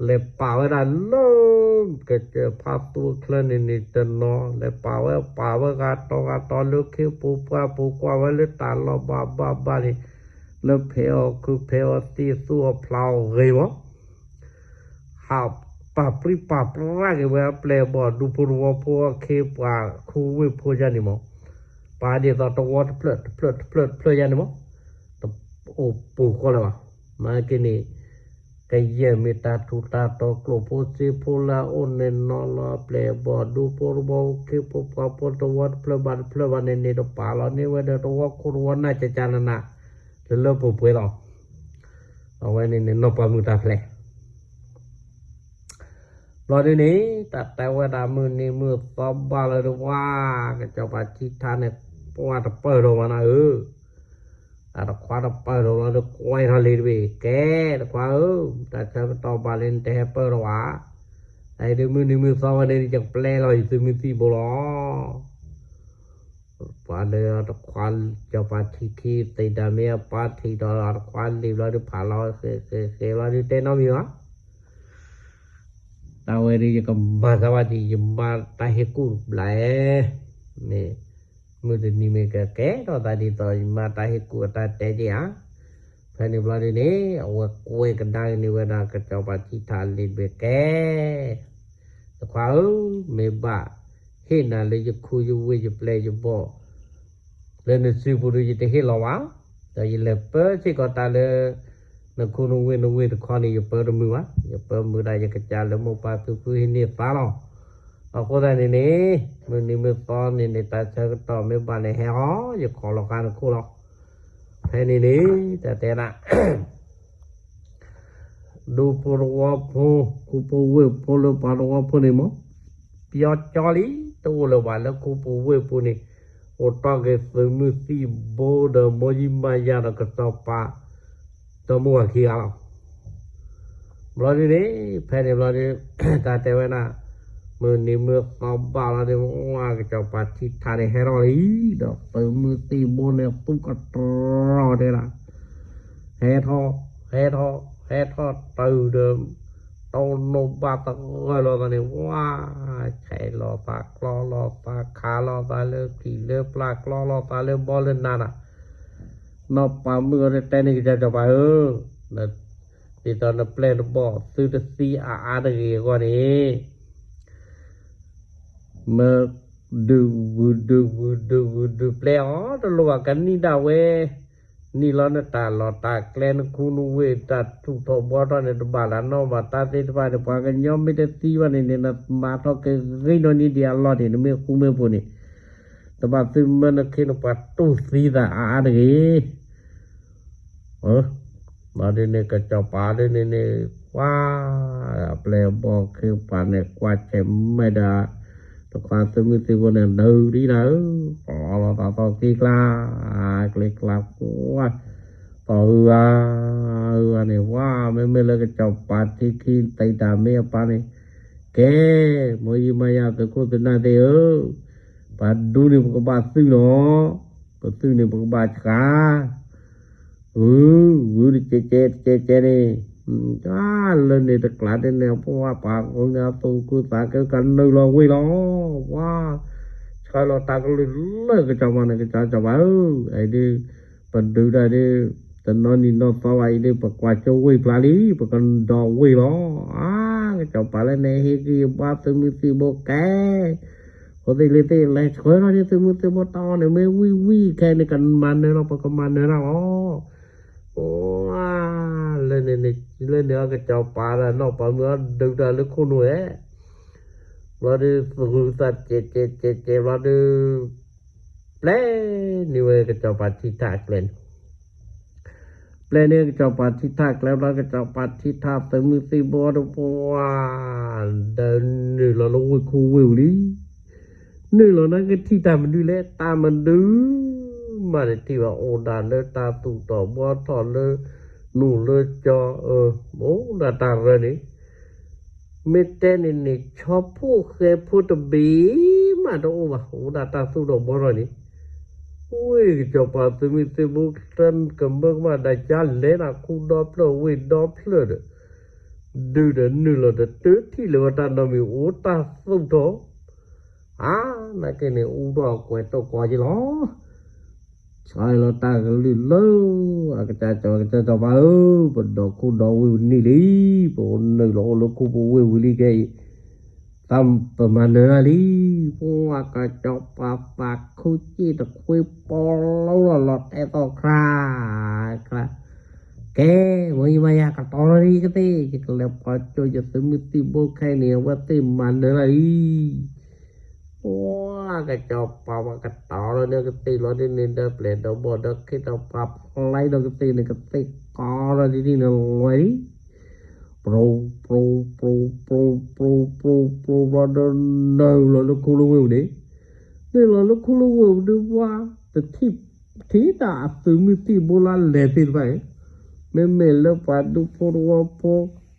လဲၤပာ်ဝဲဒၣ်လၢ ကစၢၢ်ဖးသူအချၢန့ၣ်န့ၣ်တနီၤ လဲၤပာ်ဝဲ ပာ်ဝဲဂၤတီၤဂၤတီၤလၢခ့ပိာ်ပှၢ်ပူၤကွၢ်ဝဲလၢတၢ်လီၢ်ဘၣ်ဘၣ်ဘၣ်န့ၣ်, လၢဖဲးအီၣ်ခုးဖဲးအီၣ်သံးသူအဖျါအီၣ်ဂ့ၤမး ဟးပာ်ပြံပာ်ပြါက့ၤဝဲအပျဲၢ်အဘီၣ် ဒူဖိသဝီဖိအခ့အပှၤခူဝ့ၢ်ဖိယါန့ၣ်မး, ပာ်ဒ်သိးတဝီတဖျၢၣ်တဖျၢၣ်တဖျၢၣ်တဖျၢၣ်ယါန့ၣ်မး, တအိၣ်ပူၤဃီလၢၤဘၣ်. မၤက့ၤန့ၣ် ကယဲၢ်မ့ၢ်တၢ်ထူးတၢ်တီၤ ကျိၣ်ဖိစ့ဖိလၢအအိၣ်န့ၣ်နီၤလီၤ အပျဲၢ်အဘီၣ် ဒူဖိတဝီ အိၣ်ခ့ဖိပှၤဖိ တဝီတဖျၢၣ်ဘၣ်တဖျၢၣ်ဘၣ်န့ၣ်န့ၣ် တပာ်လီၤန့ၢ်ဝဲဒီးတဝီခိၣ်တဝီနၢ် ကကနန လၢလၢပှဲၤပှဲၤလီၤ. အဝဲန့ၣ်န့ၣ် နီၢ်ပၤမုၣ်တၢ်ဖျဲး ဘျီဒုန့ၣ် တၢ်တဲဝဲဒၣ်မုၢ်နံၤမုၢ်သီဘၣ်လီၤဒီး ဝါ ကစီၤပၤထံထါန့ၣ် ပှၢ်တပၢၢ်ထီၣ်မးနၤဧၢ, အတခွါတပၢၢ်ထီၣ်လီၤဒီး ကွဲထီၣ်လံတဘ့ၣ် ကဲ တခွါဧၢ, တၢ်ဆၢကတီၢ်ဘၣ်လံ နတဟဲပၢၢ်ထီၣ်ဘၣ်, အအံၤဒုးမုၢ်နံၤမုၢ်သီဝဲန့ၣ် ယကပျဲလီၤယသုးမုၢ်သံၣ်ဘိလီၤ. ပှၤလၢတခွါ စီၤပၤထံထါ သ့ၣ်ဒၣ်မ့ၢ်အပၢ်ထံၣ်ဒီးအတခွါလံာ်ဘျီဒုး ဖးလီၤဃဲၤဃဲၤဃဲၤဘျီဒုး တဲနီတမံၤဘၣ်. တၢ်ဝဲဒုး ယကမၤစၢၤဘၣ်ဒံး ယမၤတၢ်ဟ့ၣ်ကူၣ်တဘျီဧါ, န့ၣ် မုၢ်တနံၤမ့ၢ်ကကဲထီၣ်သးဒ်သိး ယမၤတၢ်ဟ့ၣ်ကူၣ်အတၢ်တဲက့ၤဧါ. ဖဲန့ၣ်ဘျီဒုးန့ၣ် အဝဲကွဲကဒါက့ၤန့ၢ်ဝဲဒၣ် ကစီၤပၤထံထါလံာ်တဘ့ၣ် ကဲ တခွါဧၢ, မ့ၢ်ဘၣ်ဟ့ၣ်နၤလၢယခူယဝ့ၢ် ယပျဲၢ်ယဘီၣ် လၢနစုပူၤဒုး ယတဟ့ၣ်လီၤဘၣ်, ဒီးယလဲၤပၢစ့ၢ်ကီးတၢ်လၢ နခူနဝ့ၢ်နဝ့ၢ်တခီန့ၣ် ယပၢတမုာ်ဘၣ်, ယပၢမုာ်ဒၣ်ယကစၢ်လၢမိၢ်ပၢ်ဖံဖုဟံးန့ၢ်သါလီၤ. အဃိသတးန့ၣ်န့ၣ် မုၢ်နံၤမုၢ်သီန့ၣ်န့ၣ် တၢ်ဆၢကတီၢ်မ့ၢ်ဘၣ်န့ၣ် ဟဲအီၤ ယခိးလီၤဃာ်နခိၣ်လီၤ. ဖဲန့ၣ်န့ၣ် တၢ်တဲဒၣ် ဒူဖိတဝီဖိ ခူဖိဝ့ၢ်ဖိလၢပှၤတဝီဖိန့ၣ်မး ပျီကၠီလံ တအိၣ်လၢၤဘၣ်လၢခူပူၤဝ့ၢ်ပူၤန့ၣ် အိၣ်တီၢ်က့ၤသုးမုၢ်သံၣ်ဘိဒီး မိၢ်ယံမါယါဒီးကစီၤပၤ ဒီးမိၢ်ဝၤခံဂၤလီၤ. ဘျီဒုန့ၣ် ဖဲန့ၣ်ဘျီဒု တၢ်တဲဝဲဒၣ် မုၢ်နံၤမုၢ်သီဘၣ်လီၤဒု ဝါ ကစီၤပၤထံထါန့ၣ် ဟဲထီၣ်လံ ဒီးသုးမုၢ်သံၣ်ဘိန့ၣ် သူၣ်ကတြီၤတဲဒၣ် ဟဲထီၣ် ဟဲထီၣ် ဟဲထီၣ်တုၤဒီး တိၢ်နီၣ်ဘၣ်သဂၢၢ်လီၤသးန့ၣ် ဝါ ဆဲးလီၤသး ကျီလီၤသး ခးလီၤသးလၢခံလၢပျၢ် ကျီလီၤသးလၢဘီလၢနၤနၤ နီၢ်ပၤမုၣ်အီၤတဲန့ၣ် ကစၢ်စီၤပၤဧၢ, ဒ်သိးနပျဲၢ်နဘီၣ်သုတသံအါအါတဂ့ၤအဂီၢ်န့ၣ် မ့ၢ် ဒုးဂုာ်ဒုးဂုာ်ဒုးဂုာ်ဒုးပျဲအီၤတလိၣ်ဘၣ် ကနံၣ်ဒၣ်ဝဲ နံၣ်လီၤနတၢ်လီၢ်တၢ်ကျဲ နခူနဝ့ၢ် တၢ်ထူၣ်ထီၣ်ဘှီထီၣ်န့ၣ် တဘၣ်လၢနီၢ်ဘၣ်တၢ်သ့ၣ်တဖၣ်န့ၣ် ပှၤကညီမ့ၢ်တသံဘၣ်န့ၣ်န့ၣ် နမၤထီၣ်က့ၤဂ့ၤနီၢ်နံၤဒံးအလီၢ်န့ၣ် နမ့ၢ်ဃူမ့ၢ်ဖိးန့ၣ် တဘၣ်သုမၢနခ့နပှၤတူၢ်သံသးအါအါတဂ့ၤ ဘျီဒ်န့ၣ် ကစီၤပၤဒ်န့ၣ်န့ၣ် ကွၢ် အပျဲၢ်အဘီၣ်ခ့ပှၤန့ၣ် ကွၢ်ဆဲးမဲာ်ဒီး တခွါသုးမုၢ်သံၣ်ဘိန့ၣ် ဒုးဒံးနၤဧၢ, ပလီၤလီၤသးသီၣ်ချံကျါ ချံကျါကွၢ် သီၣ်အုအါ အုအါန့ၣ် ဝါ မ့မ့ၢ်လၢကစီၤပၤထံခံသ့ၣ်တၢ်မ့ၢ်အပၢ်န့ၣ် ကဲ မိၢ်ယံမါယၤသုးခိၣ်သုးနၢ်သ့ၣ်ဧၢ, ပှၤဒူန့ၣ်ပကဘၣ်သုးနီၤ, ပသုးန့ၣ်ပကဘၣ်ဆှါ ဂုာ် ဂုာ်တကဲးကဲးတကဲးကဲးန့ၣ်, လၢန့ၣ်တကျါဒ်န့ၣ် ပှၤပှၤဃိန့ၣ် အသူၣ်ခုသးခုကနုာ်လီၤဝ့ၢ်လီၤ, ဝါ ဆှၢလီၤတၢ်ကလုၢ်လၢကစီၤပၤန့ၣ် ကစီၤပၤဧၢ, အံၤဒ် ပဒုးတၢ်ဒ် တနီၤနံၤနီၤသီဘၣ်အံၤဒ် ပကွၢ်ကၠိဝ့ၢ်ဖျါလံ ပကဒီးဝ့ၢ်လီၤ, အါ ကစီၤပၤလၢန့ၣ်ဟ့ၣ်ဂံၢ်ဘါသုးမုၢ်သံၣ်ဘိကဲ ဖိသ့ၣ်လံၤသ့ၣ် လဲၤဆှၢထီၣ်ဒ်သုးမုၢ်သံၣ်ဘိတၢ်အီၣ်န့ၣ် မ့ၢ်ဝံၣ်ဝံၣ်ခဲအံၤန့ၣ် ကမၤနၢၤလီၤ ပကမၤနၢၤတၢ်လီၤ, လၢန့ၣ် လၢန့ၣ်အကစီၤပၤဒီးနီၢ်ပၤမုၣ်အဒုးတၢ်လၢခိၣ်နူာ်ဝဲ, ဘျီဒုး သဂုၤသးကဲးကဲးကဲးကဲးဘျီဒုး ပျဲန့ၢ်ဝဲကစီၤပၤထံထၣ်အကျဲန့ၣ် ပျဲန့ၢ်ကစီၤပၤထံထၣ်ကျဲဘျီ ကစီၤပၤထံထၣ်သုးမုၢ်သံၣ်ဘိဒီးပှၤ ဒီးနုာ်လီၤလၢဝ့ၢ်ခိၣ်ဝ့ၢ်ပူၤလံ, နုာ်လီၤန့ၣ်ကထံၣ်တၢ်မနုၤလဲၣ် တၢ်မနုၤမးတထံၣ်ဘၣ် အိၣ်ဒၣ်လၢတၢ်သူၣ်ထီၣ်ဘှီထီၣ်လၢ နူၢ်လၢကၠီ အိၣ်ဒၣ်တၢ်ရၢန့ၣ် မ့ၢ်တဲန့ၣ်န့ၣ် ဆီဖိဃဲဖိတဘ့ၣ်မးတအိၣ်ဘၣ် အိၣ်ဒၣ်တၢ်သူၣ်ထီၣ်ဘှီထီၣ်န့ၣ်, ဝ့ၢ်ကစီၤပၤသုးမုၢ်သံၣ်ဘိ တၢ်ကမၢကမၣ်ဒၣ်ကၢ်လဲၤနၤခူဒီဖျၢၣ်ဝ့ၢ်ဒီဖျၢၣ်ဒီး ဒုးဒီးနုာ်လီၤတတုၤထံၣ်လၢၤဝဲတၢ်နီတမံၤအိၣ်တၢ်သူၣ်ထီၣ်, အါ နာ်က့န့ၣ် အူထီၣ်အကွဲးတိၢ်ကွီးက့ၤလီၤ ဆှၢလီၤတၢ်ကလုၢ်လၢ အကစၢ်ကစီၤ ကစၢ်စီၤပၤဧၢ, ပဒီးခိၣ်ဒီဝ့ၢ်ပနံၣ်လံ, ပအိၣ်နုာ်လီၤအိၣ်လၢခိၣ်ပူၤဝ့ၢ်ဝံၤလံခဲအံၤ, ပမၤနၢၤတၢ်လံ. ပှၤကစီၤပၤသးခုစ့ၣ်တခွ့ပီလီၤလီၤတဲသီၣ်ချါ, ချါ, ကဲ, မ့ၢ်ယမၤယၤကတီၤလီၤဒ်ကသ့ၣ်, ယကလဲၤပှၤကၠိယသုးမုၢ်သံၣ်ဘိခဲအံၤန့ၣ် အဝဲသ့ၣ်မၤနၢၤတၢ်လံ. ပှၤကစီၤပၤပှၤကတီၤလီၤန့ၣ်ကသ့ၣ်လီၤဒ်န့ၣ်ဒီး ပျဲၢ်ဒီးဘီၣ်ဒီးခ့ဒီးပှၤဖျါဒီးကသ့ၣ်န့ၣ် ကသ့ၣ်ကီလီၤဒ်န့ၣ်လီၤလံ. ပရိ ပရိ ပရိ ပရိ ပရိ ပရိ ပရိ ပရိ ပရိ ဘျီဒီး နုာ်လီၤလၢခူလၢဝ့ၢ်ပူၤန့ၣ်, နုာ်လီၤလၢခူလၢဝ့ၢ်ပူၤဒုးပှၤ တထံၣ် ထံၣ်တၢ်အသုးမုၢ်သံၣ်ဘိလၢလဲၤသ့ၣ်တဖၣ်အံၤ, မ့မ့ၢ်လၢပှၤဒူဖိတဝီဖိ,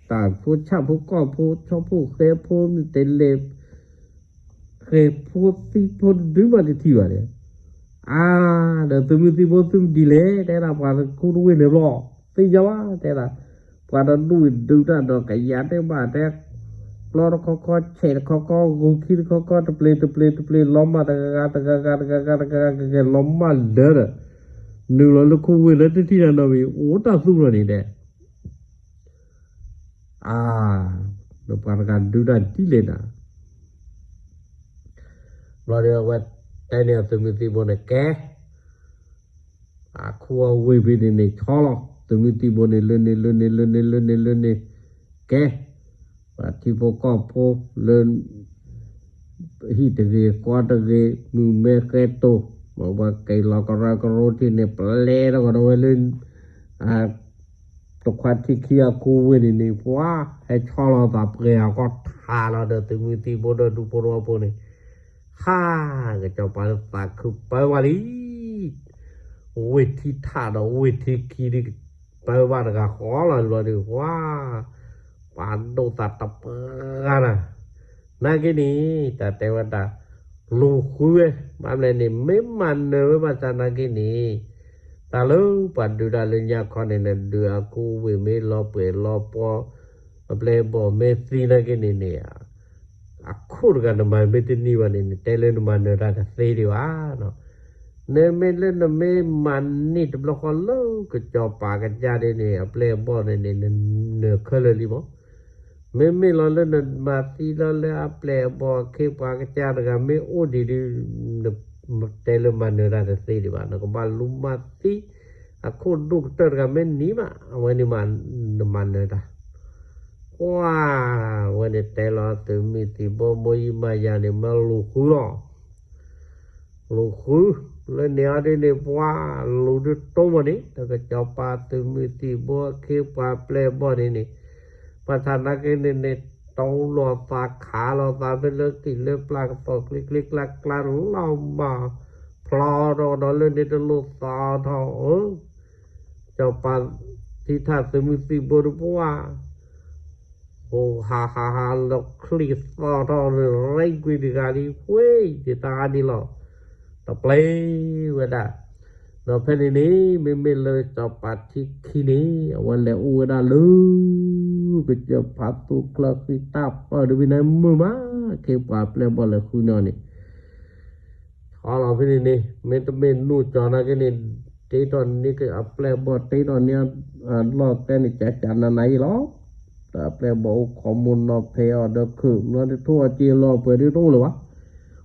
တၢ်ဖိဆၣ်ဖိကီၢ်ဖိ ဆီဖိဃဲဖိန့ၣ် တလဲၤ ဃဲၤဖိသံဖိတဒုမးတထံၣ်ဘၣ်န့ၣ်, အါ, ဒီးသုးမုၢ်သံၣ်ဘိသုမ့ၢ်ဒ်လဲၣ် တဲဒၣ်ပှၤတခူတဝ့ၢ်န့ၣ်ဘျီ, သ့ၣ်ညါဘၣ် တဲဒၣ်, ပှၤတဒူၣ်ဒုးတၢ်ဒီးကယၤတဲဘၣ်တဲ, ပျီတခီခီ ဆဲးတခီခီ ဂုာ်ခံတခီခီ တပျ့ၤတပျ့ၤတပျ့ၤ လီၤမၢ်တဂၤဂၤတဂၤဂၤတဂၤဂၤတဂၤဂၤ ကကဲလီၤမၢ်လၢာ်ဒီး, နုာ်လီၤလၢခူဝ့ၢ်လၢတထံၣ်တၢ်နီတမံၤ အိၣ်တၢ်သူၣ်လီၤန့ၣ်တဲ အါ, ဒီးပှၤတဂၤဒုးတၢ်ဒ်လဲၣ်နၤ, ဘျီဒီးအဝဲတဲန့ၣ်အသုးမုၢ်သံၣ်ဘိန့ၣ်ကဲ, အခူအဝ့ၢ်ဖဲန့ၣ်န့ၣ် ဆီလီၤ, သုးမုၢ်သံၣ်ဘိန့ၣ် လၢန့ၣ်လၢန့ၣ်လၢန့ၣ်လၢန့ၣ်လၢန့ၣ်, ကဲ, ပှၤထံဖိကီၢ်ဖိလၢ ဟံၣ်တဂ့ၤ ကွီတဂ့ၤ မုၢ်မဲဃဲတိၤ, ပှၤက့ၤလီၤကရၢကရိထံၣ်န့ၣ် ပျဲထီၣ်ကဒီးဝဲလၢ တခွါထံခံအကိဝ့ၢ်န့ၣ်န့ၣ် ပှၤဟဲဆီလီၤသးပှဲၤအကီၢ်ထးလီၤဒီးသုးမုၢ်သံၣ်ဘိဒီးဒူဖိတဝီဖိန့ၣ်, ဟါ, ကစီၤပၤလၢသးခုပၢဘၣ်လံ ဝ့ၢ်ထံထးဒီးဝ့ၢ်ထံခံဒ် ပၢဘၣ်တဂၤဃီလီၤလီၤဒီး ပှၤ ပာ်ဒိၣ်သးတပှၢ်တၢ်, နာ်က့န့ၣ် တၢ်တဲဝဲဒၣ် လူၤဃုဝဲ, ဘၣ်မနုၤန့ၣ် မ့ၢ်မၤနၢၤဝဲဘၣ်ဆၣ်နာ်က့န့ၣ်, တၢ်လၢပှၤဒုးတၢ်လၢညါခီန့ၣ် နဒုးအကိဝ့ၢ်မ့ၢ်လီၤပှဲၤလီၤပှီၢ်, အပျဲၢ်အဘီၣ်မ့ၢ်သံနာ်က့န့ၣ်န့ၣ် အခိၣ်တဂၤနမၤမ့ၢ်တန့ၢ်ဘၣ်န့ၣ် နတဲလၢနမၤနၢၤတၢ်တသ့ဒံးဘၣ်. နမ့ၢ်လၢနမ့ၢ်မၤန့ၢ်တဘျီဃီလၢကစီၤပၤကစၢ်ဒ်န့ၣ် အပျဲၢ်အဘီၣ်န့ၣ်န့ၣ် နနၢၤခဲလၢာ်လံမး. မ့မ့ၢ်လီၤလၢနမၤသံလီၤလၢအပျဲၢ်အဘီၣ်အခ့အပှၤကစၢ်တဂၤမ့ၢ်အိၣ်ဒံးဒုး နတဲလၢမၤနၢၤတၢ်တသ့ဒံးဘၣ်. နကဘၣ်လူၤမၤသံ အခိၣ်ဒိၣ်ကတၢၢ်တဂၤမ့ၢ်နံၤမး အဝဲန့ၣ်မး နမၤနၢၤတၢ် ပှၤ အဝဲန့ၣ်တဲလီၤသုးမုၢ်သံၣ်ဘိ မိၢ်ယံမၤယၤန့ၣ် မၢလူၤဃုလီၤ. လူၤဃု လၢန့ၣ်အီၤဒ်န့ၣ် ပှၤလူၤဒုးတိမးန့ၣ် ဒီးကစီၤပၤသုးမုၢ်သံၣ်ဘိအခ့ပှၤပျဲၢ်ဘီၣ်န့ၣ်န့ၣ် ဘၣ်ဆၣ်နာ်က့န့ၣ်န့ၣ် တိလိာ်သးခးလိာ်သးဖဲလၢကံၣ်လၢပျၢ်ကသီၣ်ကျ့ကျ့ကျါကျါလီၤမး ဖျီထီၣ်ဒီးလၢန့ၣ်တလိၣ်သီထီၣ်ဧၢ စီၤပၤထံထၣ်သုးမုၢ်သံၣ်ဘိတပှၢ် ဟိဟးဟးဟးလီၤချံသီၣ်ထီၣ်န့ၣ် ရ့ကွံာ်တဂၤလံ ဖှ့ဒံးတၢ်ဂၤဒ်လီၤ. တပျဲဝဲဒၣ် ဒီးဖဲန့ၣ်န့ၣ် မ့မ့ၢ်လၢစီၤပၤထံခံန့ၣ် အဝဲလဲၤအိၣ်ဝဲဒၣ်လၢ ကစၢၢ်ဖးသူကျၢဃံတၢ်ပၢၢ်တဘ့ၣ်န့ၣ်မုာ်မး ခ့ပှၤပျဲၢ်ဘီၣ်လဲၤဃုန့ၢ်အီၤန့ၣ် ဆီလီၤဖဲန့ၣ်န့ၣ် မ့တမ့ၢ်နူၢ်ကၠီၤနာ်က့န့ၣ် တ့ထီၣ်န့ၢ်အပျဲၢ်ဘီၣ် တ့ထီၣ်န့ၢ် အလီၢ်တဲန့ၣ် ကကနးနးယံလီၤ. ဒီးအပျဲၢ်ဘီၣ်အိၣ်ခိးမိၢ်နီၤဖဲးအီၤဒီးခုး မ့ၢ်တထိၣ်အီၤက့ၤလီၤပှဲၤဒ်တအိၣ်လၢၤဘၣ်.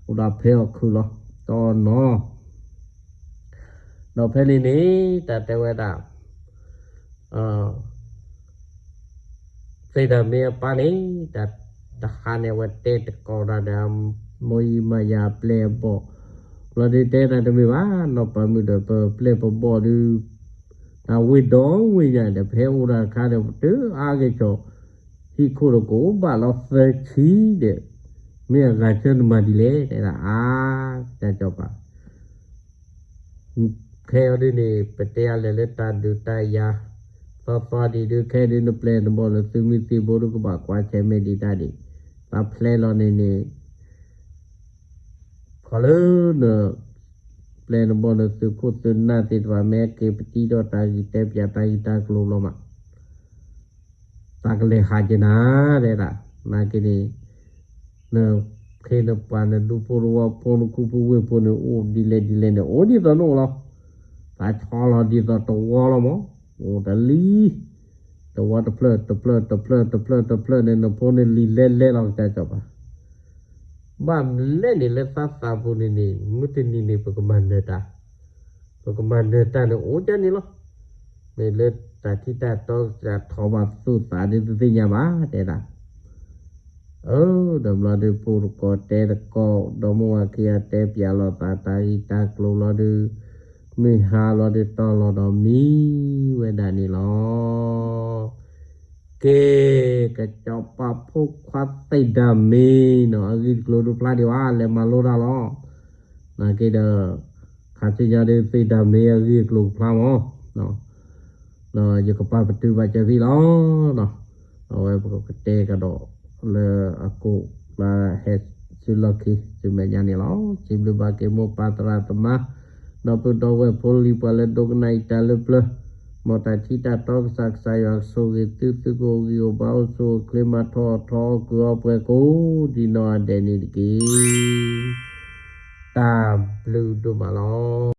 အိၣ်ဒၣ်ဖဲးအီၤခုးလီၤ တီနီၤလီၤ. ဒီးဖဲန့ၣ်န့ၣ် တၢ်တဲဝဲဒၣ် သ့ၣ်တၢ်မ့ၢ်အပၢ်န့ၣ် တၢ်တဟါန့ၣ် အဝဲတဲတကိးတၢ်ဒီး မိၢ်ယံမၤယၤအပျဲၢ်အဘီၣ် ဘျီဒုးတဲတၢ်တမ့ၢ်ဘၣ် နီၢ်ပၤမုၣ်ဒီးပပျဲၢ်ပဘီၣ်ဒုး တၢ်ဝ့ၢ်ဒီဝ့ၢ်ညါဒီး ပဟဲအိၣ်တၢ်တခါဒီး ပတအါက့ၤကီၤ ဟံၣ်ခိၣ်ဒီးကအိၣ်ဘၣ်လီၤသၢဆံဒီး မ့ၢ်အဂၤဆၢနမၤဒ်လဲၣ် တဲဒၣ်အါ ကစၢ်စီၤပၤ ခဲအံၤဒ်န့ၣ် ပတဲအလဲၤလၢတၢ်ဒုးတၢ်ယၤ သီသီဒ်ဒုး ခဲဒုးနပျဲၢ်နဘီၣ်လၢသုးမုၢ်သံၣ်ဘိဒုးကဘၣ်ကွၢ်ဆၢၣ်မဲာ်ဒံးတၢ်ဒံး တၢ်ဖျဲလီၤန့ၣ်န့ၣ် ခီလၢန ပျဲၢ်နဘီၣ်လၢသုးခိၣ်သုးနၢ်သ့ၣ်တဖၣ် မ့ၢ်က့ၤပတံထီၣ်တၢ်ဂံၢ်တဲပၠးတၢ်ဂံၢ်တၢ်ကျိၤလီၤမး တၢ်ကလဲၤဟးက့ၤနၤ တဲဒၣ် နာ်က့န့ၣ် နခ့နပှၤနဒူဖိတဝီဖိနခူဖိဝ့ၢ်ဖိန့ၣ် အိၣ်ဒ်လဲၣ်ဒ်လဲၣ်န့ၣ် အိၣ်ဒ်သိးနအိၣ်လီၤ. သးဆီလီၤဒ်သိးတဝီလီၤမး အိၣ်တလံ တဝီတဖျၢၣ်တဖျၢၣ်တဖျၢၣ်တဖျၢၣ်တဖျၢၣ်န့ၣ် နဖိန့ၣ်လံၤလဲလဲလီၤ ကစၢ်စီၤပၤ ဘၣ်မနုၤလဲၣ်န့ၣ် လၢသးသးပူၤန့ၣ်န့ၣ် မုၢ်တနံၤန့ၣ် ပကမၤနၢၤတၢ်, ပကမၤနၢၤတၢ်န့ၣ်အိၣ်ဒ်န့ၣ်လီၤ. မ့ၢ်လၢတၢ်ထံၣ်တၢ်တီကစးထီၣ်ဘၣ်သူၣ်သးဒ်တသ့ၣ်ညါဘၣ် တဲဒၣ် အၢ ဒီးဘျီဒုး ဖိတကီၢ်တဲတကီၢ် ဒီမိၢ်ဝၤခံဂၤတဲပၠးလိာ်သးတၢ်ဂ့ၢ်တၢ်ကျိၤလီၤဒုး, မုၢ်ဟါလီၤဒုးတီၢ်လီၤဒီးမံဝဲဒၣ်န့ၣ်လီၤ. ကဲ, ကစီၤပၤဖိခွါသ့ၣ်ဒၤမ့ၤနီၤ အဂ့ၢ်တကျိၤဒုးဖျါဒံးဘၣ် လဲၤမၤလိတၢ်လီၤ. နာ်က့ဒီး ခါဆူညါဒုးသ့ၣ်ဒၤမ့ၤအဂ့ၢ်အကျိၤကဖျါမး ဒီးယကပာ်ပတုာ်ဘၣ်စၢၤဖံလီၤ. အဝဲပကတဲကဒီးလၢအကိးလၢဟဲဆူလီၢ်ခံဆူမဲာ်ညါန့ၣ်လီၤ. စံးဘျုးဘၣ်က့ၤမိၢ်ပၢ်သရၣ်သမါ ဒီပုၢ်ဒီဝဲၢ်ဖိလံၤပှၤလၢဒိကနၣ်အံၤတၢ်လၢပျၢၤ, မ်တၢ်ထံၣ်တၢ်တီကစၢ် ကစၢ်ယွၤကဆိၣ်ဂ့ၤသု သုကအိၣ်ဂံၢ်အိၣ်ဘါအိၣ်ဆူၣ်အိၣ်ချ့ မၤထီၣ်ထီအီၣ်ကုၢ်အီပှဲၤကိး ဒ်နီၢ်ဂၤဒဲးန့ၣ်တက့ၢ်. တၢ်ဘျုးဒိၣ်မးလီၤ.